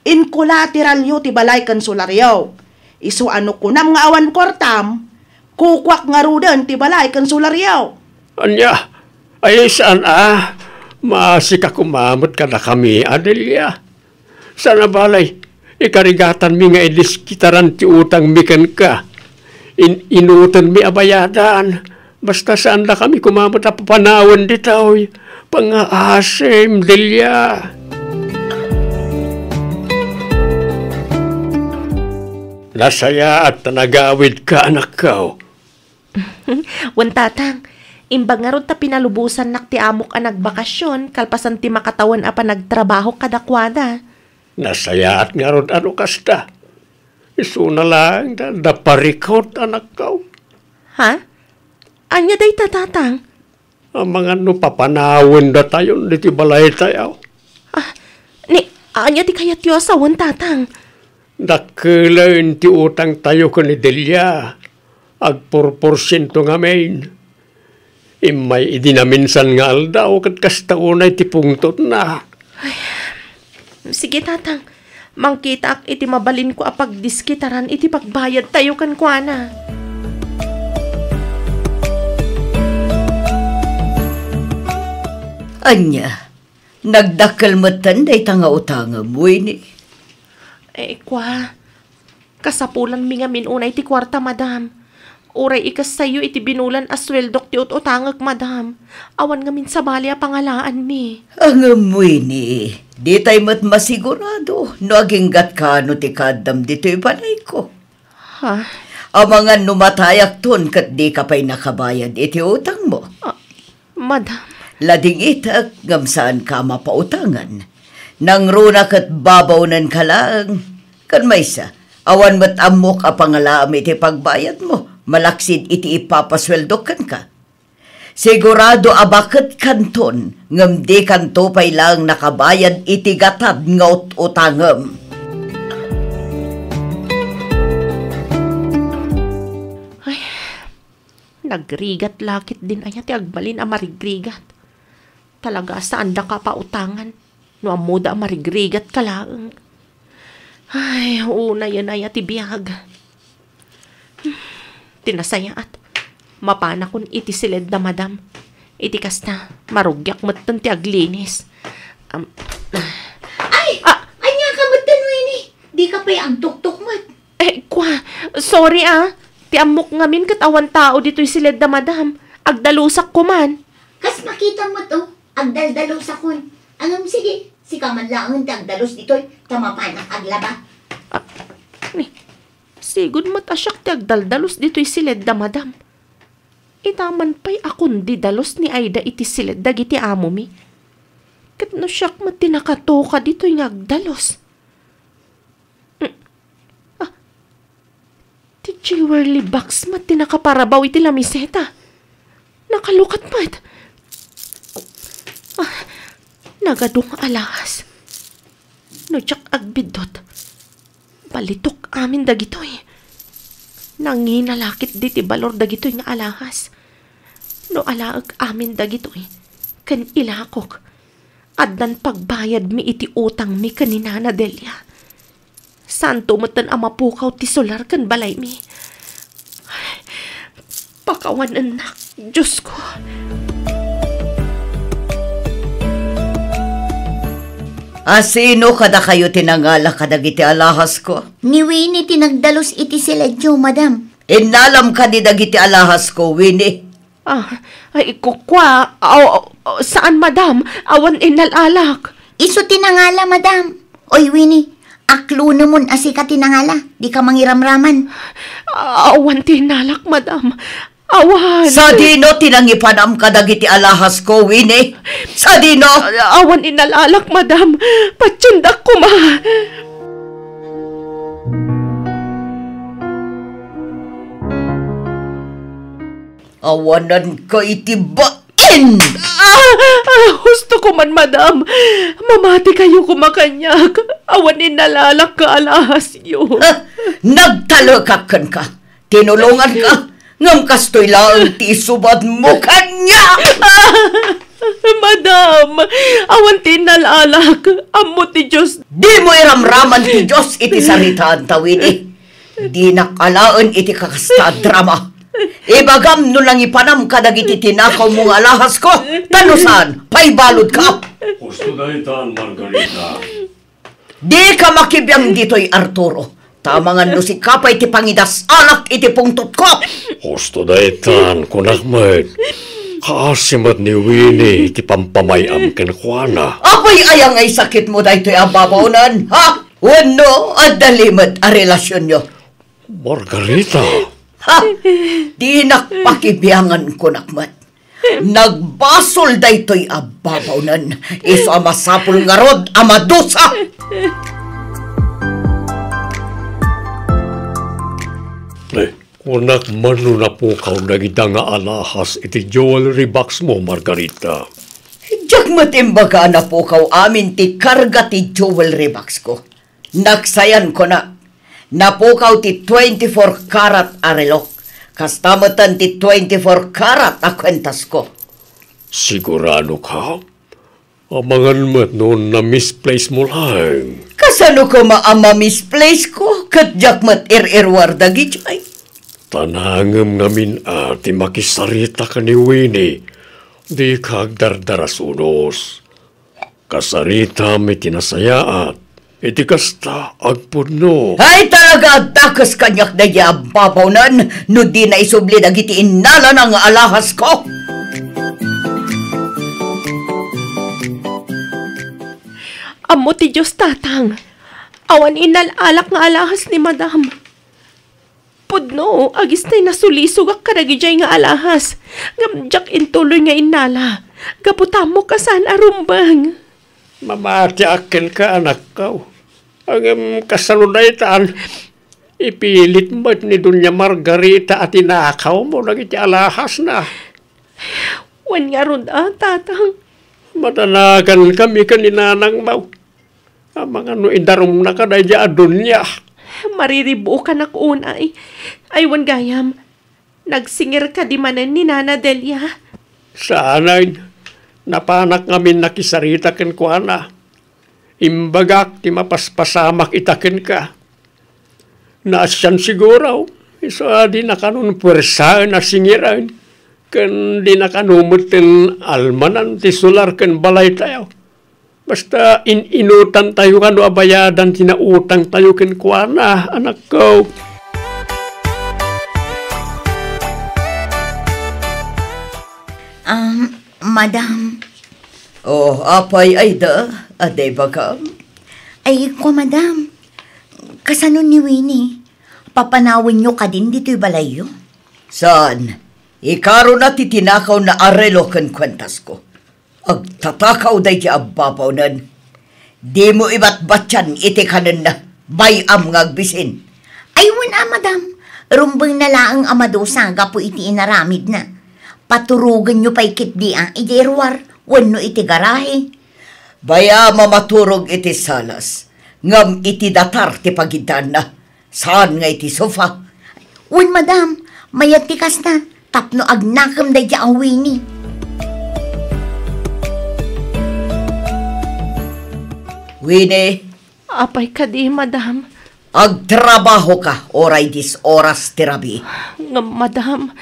Inkolateralyo ti balay ken solaryo. Isu a no kunam nga awan kuartam, kukuak ngaruden ti balay ken solaryo. Ania? Ay, saan a? Maasika koma met kadakami, Delia. Saan a balay, ikarigatanmi nga idiskitaran ti utangmi kenka. In-, inutenmi a bayadan. Basta saandakami koma met a papanawen ditoy. Pangngaasim, Delia. Nasayaat ta nagawidka, anakko. Wen, tatang, imbag ngarud ta pinalubosannak ti amok a nagbakasyon kalpasan ti makatawen a panagtrabaho kadakuada. Nasayaat ngarud a no kasta. Isuna laeng da, da parikut, anakko. Ha? Ania dayta, tatang? Amangan no papanawendatayon ditoy balaytayo. Ah, ni, ania ti kayatyo a sawen, tatang? Dakkelen ti utangtayo ken ni Delia. Agpurporsiento ngamin. Immay idi naminsan nga aldaw ket kasta unay ti pungtotna. Ay, sige, tatang. Mangkitaak iti mabalinko a pagdiskitaran iti pagbayadtayo kenkuana. Ania, nagdakkel metten dayta nga utangem, Winnie? Eh, kua, kasapulanmi ngamin unay ti kuarta, madam. Uray ikassayo iti binulan a sueldok ti ut-utangek, madam. Awan ngamin sabali a pangalaanmi. Ngem, Winnie, ditay met masigurado no aginggatka no ti kaaddam ditoy balayko. Ha? Amangan no matayakton ket dika pay nakabayad iti utangmo. Ah, madam. Ladingitek ngem saanka a mapautangan. Nangruna ket babawnen ka laeng. Ken maysa, awan met ammok a pangalaam iti pagbayadmo, malaksid iti ipapasueldo kenka. Sigurado a baket kanton, ngem dikanto pay laeng nakabayad iti gatad nga ut-utangem. Ay, nagrigat la ketdin aya ti agbalin a marigrigat. Talaga, saandaka a pautangan no ammoda a marigrigatka laeng. Ay, unayen aya ti biag. Hmm, ti nasayaat, mapanakon iti siled da madam. Iti kasta, marugiak metten ti aglinis. Am, Ay! Ah! Ania ka metten, Winnie? Dika pay agtuktok met. Eh, kua, sorry, ah. Ti ammok ngamin ket awan tao ditoy siled da madam. Agdalusak koman. Kas makita met, oh. Agdaldalosakon. Ngem sige, sika man laengen ti agdalus ditoy, ta mapanak aglaba. Ah, ni, sigud met a siak ti agdaldalus ditoy siled da madam. Itaman pay a kundi dalus ni Aida iti siled dagiti amomi. Ket no siak met ti nakatoka ditoy nga agdalus. Mm. Ah, ti jewelry box met ti nakaparabaw iti lamiseta. Nakalukat met. Ah, nagadu nga alahas. No diak agbiddut, balitok amin dagitoy. Nangina la ketdi ti balor dagitoy nga alahas. No alaek amin dagitoy, ken ilakok, addan pagbayadmi iti utangmi ken ni Nana Delia. Saanto metten a mapukaw ti solar ken balaymi. Pakawanennak, Diosko. A sino kadakayo ti nangala kadagiti alahasko? Ni Winnie ti nagdalus iti siledyo, madam. Innalam kadi dagiti alahasko, Winnie? Ah, ay, ku-, kua, aw, aw, saan, madam. Awan innalalak. Isu ti nangala, madam. Oy, Winnie, aklonemon a sika ti nangala. Dika mangiramraman. Awan ti innalak, madam. Awan. Sadino ti nangipanam kadagiti alahasko, Winnie? Sadino? Awan innalalak, madam. Patiendak koma. Awananka iti bain! Ah, ah, husto ko man, madam. Mamatikayo koma kaniak. Awan innalalak nga alahasyo. Ha? Nagtalekak kenka. Tinulonganka. Ngem kastoy laeng ti isubadmo kaniak. Ah, madam, awan ti innalalak. Ammo ti Dios. Dimo iramraman ti Dios iti saritaanta, Winnie. Dinak alaen iti kakasta a drama. Ibagam no nangipanam kadagiti tinakawmo nga alahasko, ta no saan, paibalodka. Husto daytan, Margarita. Dika makibiang ditoy, Arturo. Ta amangan no sika pay ti pangidas-alak iti pungtotko. Husto daytan, kunak met. Kaasi met ni Winnie ti pampamay-am kenkuana. Apay aya ngay sakitmo daytoy a babaonen, ha? Wenno, adda limed a relasionyo? Margarita! Ha! Dinak pakibiangan, kunak met. Nagbasol daytoy a babaonen. Isu a masapul ngarud a madusa! Eh, kunak man no napukaw dagita nga alahas iti jewelry box mo, Margarita. Diak met imbaga a napukaw amin ti karga ti jewelry box ko. Naksayan, kunak, napukaw ti twenty-four karat a relok. Kasta metten ti twenty-four karat a kuentasko. Sigurado ka? Amangan met no na-misplace mo laeng. Kasano koma a ma-misplace ko? Ket diak met ir-iruar dagidiay. Ta nangem ngamin a ti makisarita ken ni Winnie, dika agdardarasunos. Kasaritam iti nasayaat, iti kasta, agpudno. Ay, talaga, dakes kaniak daydiay a babaonen no dina isubli dagiti innalana nga alahasko. Ammo ti Dios, Tatang. Awan innal-alak nga alahas ni Madam. Pudno, agistay nasulisogak kadagidiay nga alahas. Ngem diak intuloy nga innala. Gapu ta ammok a saan a rumbeng. Mamatiak kenka, anakko. Ngem kasano daytan? Ipilit met ni Doña Margarita a tinakawmo dagiti alahasna. Wen ngarud a, Tatang. Madanagankami ken ni nanangmo. Amangan no idarumnaka daydiay a Doña. Mariribukanak unay. Ay, wen gayam, nagsingir kadi manen ni Nana Delia? Saanen. Napanak ngamin nakisarita kenkuana. Imbagak ti mapaspasamak ita kenka. Naasian siguro, isu a dinaka puersaen a singiren, ken dinaka metten almanan ti solar ken balaytayo. Basta in-inutantayo kano a bayadan ti nautangtayo kenkuana, anakko. Um, madam. Oh, apay, Aida, adda ibagam? Ay, kua, madam. Kasano ni Winnie? Papanawenyo kadin ditoy balayyo? Saan? Ikaruna ti tinakawna a relo ken kuentasko. Agtatakaw daydiay a babaonen. Dimo ibatbatian iti kanenna. Bay-am nga agbisin. Ay, wen a, madam. Rumbengna laeng a madusa gapu iti inaramidna. Paturogenyo pay ketdi a idiay ruar wenno iti garahe. Bay-am a maturog iti salas, ngem iti datar ti pagiddaanna. Saan nga iti sofa? Wen, madam, mayat ti kasta. tapno agnakem daydi a Winnie. Winnie! Apay kadi, madam? Agtrabahoka uray dis oras ti rabii. Ngem, madam,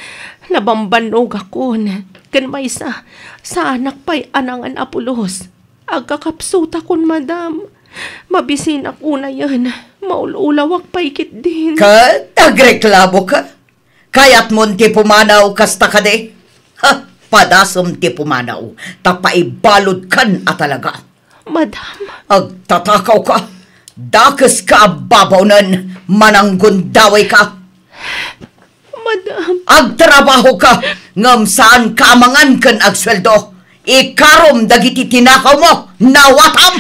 nabambannogakon. Ken maysa, saanak pay a nangan a pulos. Agkakapsutakon, madam. Mabisinak unayen. Maul-ulawak pay ketdin. Ket agreklamoka? Kayatmon ti pumanaw kasta kadi? Ha, padasem ti pumanaw, ta paibaludkan a talaga. Madam. Agtatakawka. Dakeska a babaonen, mananggundawayka. Madam. Agtrabahoka, ngem saanka a mangan ken agsueldo. Ikarom dagiti tinakawmo, nawatam!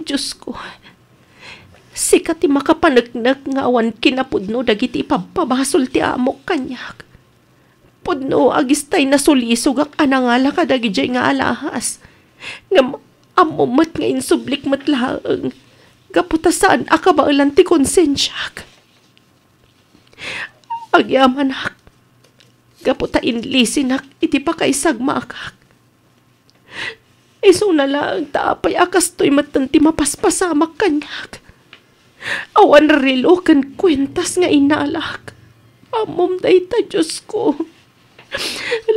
Diosko, sika ti makapaneknek nga awan kinapudno dagiti ipabpabasol ti amok kaniak. Pudno a agistay nasulisogak a nangala kadagidiay nga alahas. Ngem ammom met nga insublik met laeng, gapu ta saan a kabaelan ti konsensiak. Agyamanak, gapu ta inlisinak iti pakaisagmakak. Isuna laeng ta apay a kastoy metten ti mapaspasamak kaniak. Awan relo ken kuentas nga inalak. Ammom dayta, Diosko.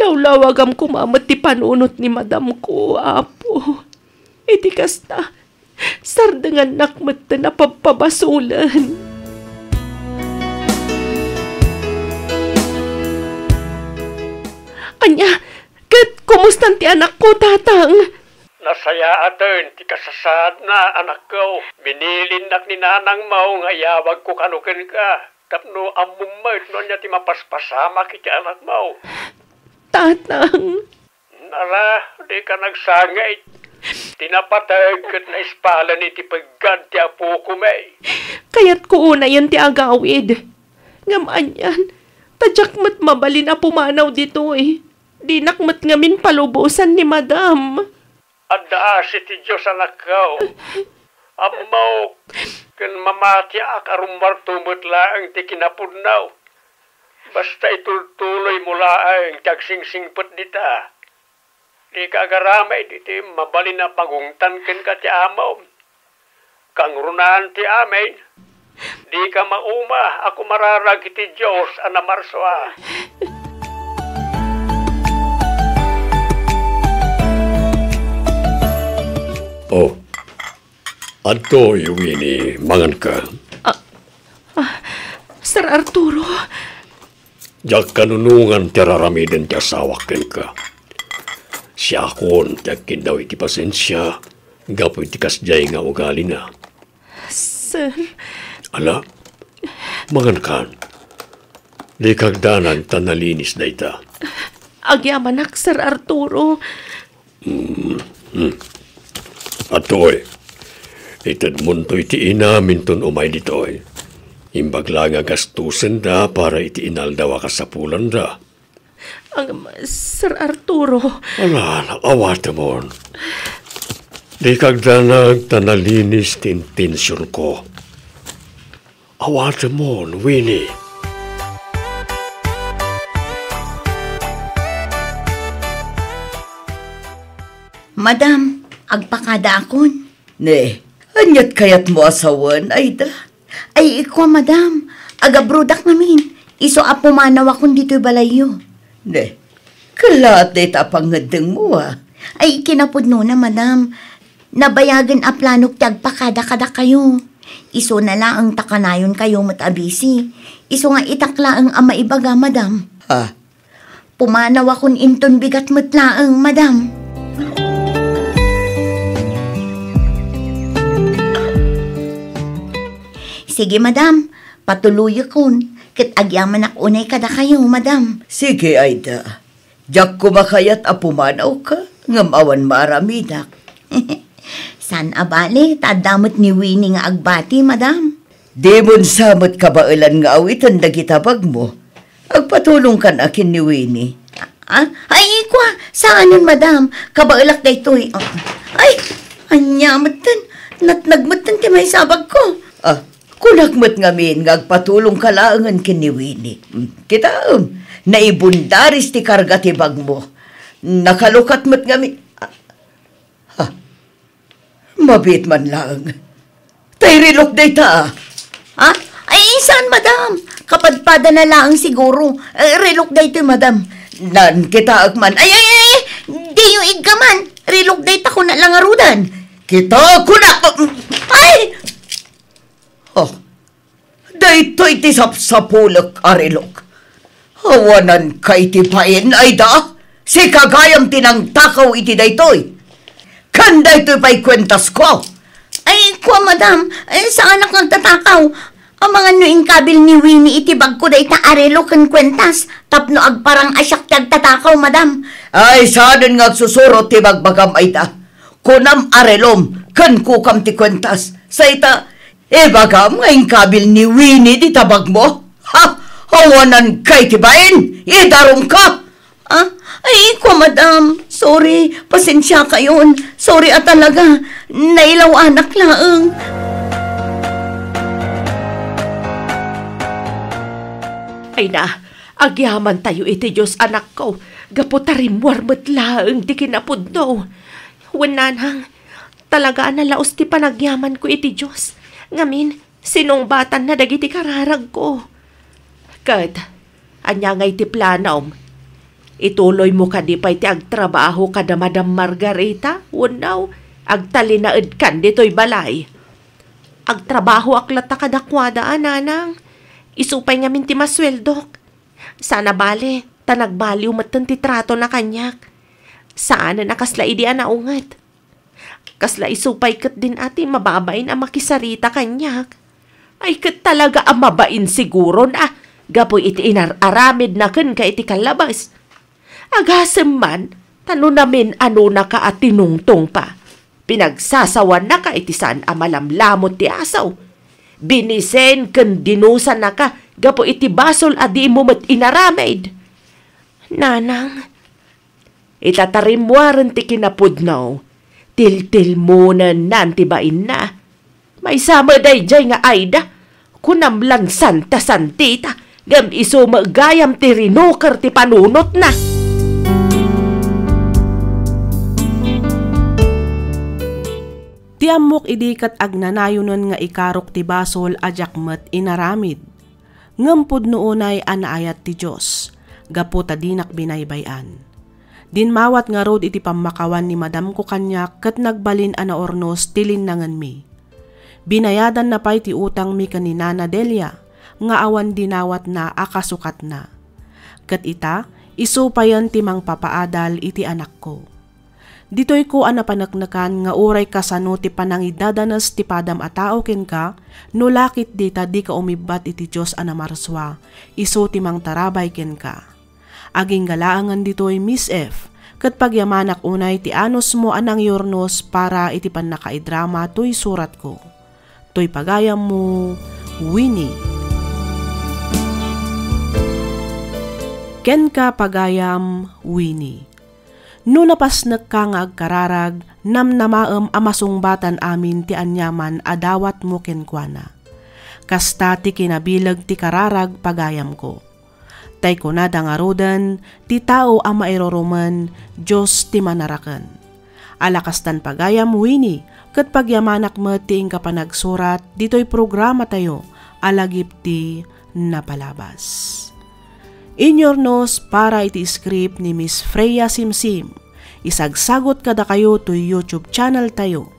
Lawlawagam koma met ti panunot ni madamko, Apo. Iti kasta, sardengannak metten a pabpabasolen. Ania, ket kumustan ti anakko, Tatang? Nasayaaten ti kasasaadna, anakko. Binilinnak ni nanangmo nga iyawagko kano kenka, tapno ammom met no ania ti mapaspasamak iti anakmo. Tatang. Ala, dika nagsangit. Ti napateg ket naispalen iti peggad ti apokon. Kayatko unayen ti agawid. Ngem anian, ta diak met mabalin a pumanaw ditoy. Dinak met ngamin palubosan ni Madam. Adda asi ti Dios, anakko. Ammok ken mamatiak a rummuarto met laeng ti kinapudno. Basta itultuloymo laeng ti agsingsingpet dita. Dika agaramid iti mabalin a pagungtan kenka ti amom. Kangrunaan ti amin. Dika mauma a kumararag iti Dios a namarsua. Oh, adtoy, Winnie, manganka. Ah, ah, Sir Arturo. Diak kanunongan ti ar-aramiden ti asawak kenka. Siakon ti agkindaw iti pasensia gapu iti kasdiay nga ugalina. Sir. Ala, mangankan. Dika agdanag ta nalinis dayta. Agyamanak, Sir Arturo. Hmm, hmm. Adtoy, itedmonto iti inaminton umay ditoy. Imbag la nga gastosenda para iti inaldaw a kasapulanda. Ang, Sir Arturo. Ala, awatemon. Dika agdanag ta nalinis ti intensionko. Awatemon, Winnie. Madam, agpakadaakon. Ne, aniat kayatmo a sawen, Aida? Ay, ikua, madam, agabrodak ngamin. Isu a pumanawakon ditoy balayyo. Ne, kellaat dayta a pangngeddengmo, a. Ay, kinapudnona, madam. Nabayagen a planok ti agpakada kadakayo. Isuna laeng ta kanayonkayo met a bisi. Isu nga itak laeng a maibaga, madam. Ha? Pumanawakon inton bigat met laeng, madam. Sige, madam. Patuloyakon. Ket agyamanak unay kadakayo, madam. Sige, Aida. Diak koma kayat a pumanawka, ngem awan maaramidak. Saan a bale, ta adda met ni Winnie nga agbati, madam. Dimon sa met kabaelan nga awiten dagiti abagmo. Agpatulongkan a ken ni Winnie. Ah, ay, ikua, saanen, madam. Kabaelak daytoy. Ah, ay, ania metten. Natnag met ti maysa a bagko. Ah, kunak met ngamin nga agpatulongka laengen ken ni Winnie. Hmm, kitaem, naibundaris ti karga ti bagmo. Nakalukat met ngamin. Ah, ha? Mabiit man laeng. Tay relok dayta, ah. Ha? Ay, saan, madam. Kapadpadana laeng siguro. Eh, relok daytoy, madam. Nan, kitaek man. Ay, ay, ay, ay! Diyo iggaman. Relok dayta, kuna la ngaruden. Kita, kuna. Ay! Oh, daytoy ti sapsapulek a relok. Awananka iti bain, Aida. Sika gayam ti nangtakaw iti daytoy. Ken daytoy pay kuentasko. Ay, kua, madam, eh, saanak nga agtatakaw. Amangan no inkabil ni Winnie iti bagko dayta a relok ken kuentas tapno agparang-asiak ti agtatakaw, madam. Ay, saanen nga agsusurot ti bagbagam, Aida. Kunam a relom ken kukam ti kuentas. Sa ita, ibagam nga inkabil ni Winnie dita bagmo? Ha? Awananka iti bain? Idarumka? Ah, ay, kua, madam. Sorry. Pasensiakayon. Sorry a talaga. Nailaw-anak laeng. Ay na, agyamantayo iti Dios, anakko, gapu ta rimmuar met laeng ti kinapudno. Wen, nanang, talaga a nalaus ti panagyamanko iti Dios. Ngamin, sinungbatanna dagiti kararagko. Ket, ania ngay ti planom? Ituloymo kadi pay ti agtrabaho kada Madam Margarita wenno agtalinaedkan ditoy balay? Agtrabahoak latta kadakuada a, nanang. Isu pay ngamin ti masueldok. Saan a bale, ta nagbaliw metten ti tratona kaniak. Saanen a kasla idi a naunget. Kasla isu pay ketdin a ti mababain a makisarita kaniak. Ay, ket talaga a mabain siguron a, gapu iti inar-aramidna kenka iti kallabes. Agasem man, ta no namin-anonaka a tinungtong pa, pinagsasawannaka iti saan a malamlamut ti asaw. Binisen ken dinusanaka gapu iti basol a dimo met inaramid. Nanang, ita ta rimmuaren ti kinapudno, tiltilmonennan ti bainna. Maysa met daydiay nga Aida, kunam lan Santa Santita, ngem isu met gayam ti rinuker ti panunotna. Ti ammok idi ket agnanayonen nga ikarok ti basol a diak met inaramid. Ngem pudno unay a naayat ti Dios, gapu ta dinak binaybay-an. Dimmawat ngarud iti pammakawan ni madamko kaniak ket nagbalin a naurnos ti linnangenmi. Binayadanna pay ti utangmi ken ni Nana Delia nga awan dinawatna a kasukatna. Ket ita, isu payen ti mangpapaadal iti anakko. Ditoyko a napaneknekan nga uray kasano ti panangidadanes ti padam a tao kenka, no lakit dita dika umibbat iti Dios a namarsua, isu ti mangtarabay kenka. Agingga laengen ditoy, Miss F, ket pagyamanak unay ti anusmo a nangyurnos para iti pannakaidrama toy suratko. Toy pagayammo, Winnie. Kenka, pagayam, Winnie. No napasnekka nga agkararag, namnamaem a masungbatan amin ti aniaman a dawatmo kenkuana. Kasta ti kinabileg ti kararag, pagayamko. Tay kunada ngaruden, ti tao a mairurumen, Dios ti manaraken. Ala kastan, pagayam, Winnie, ket pagyamanak met ti inka panagsurat ditoy programatayo a lagip ti napalabas. Inyurnos para iti script ni Miss Freya Simsim. Isagsagot kadakayo toy YouTube channel tayo,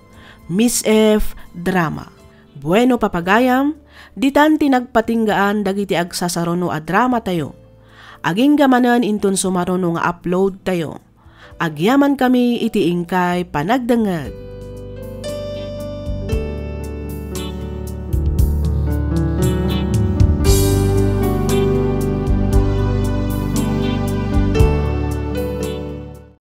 Miss F Drama. Bueno, papagayam, ditan ti nagpatinggaan dagiti agsasaruno a drama tayo. Agingga manen inton sumaruno nga upload tayo. Agyamankami iti inkay panagdengngeg.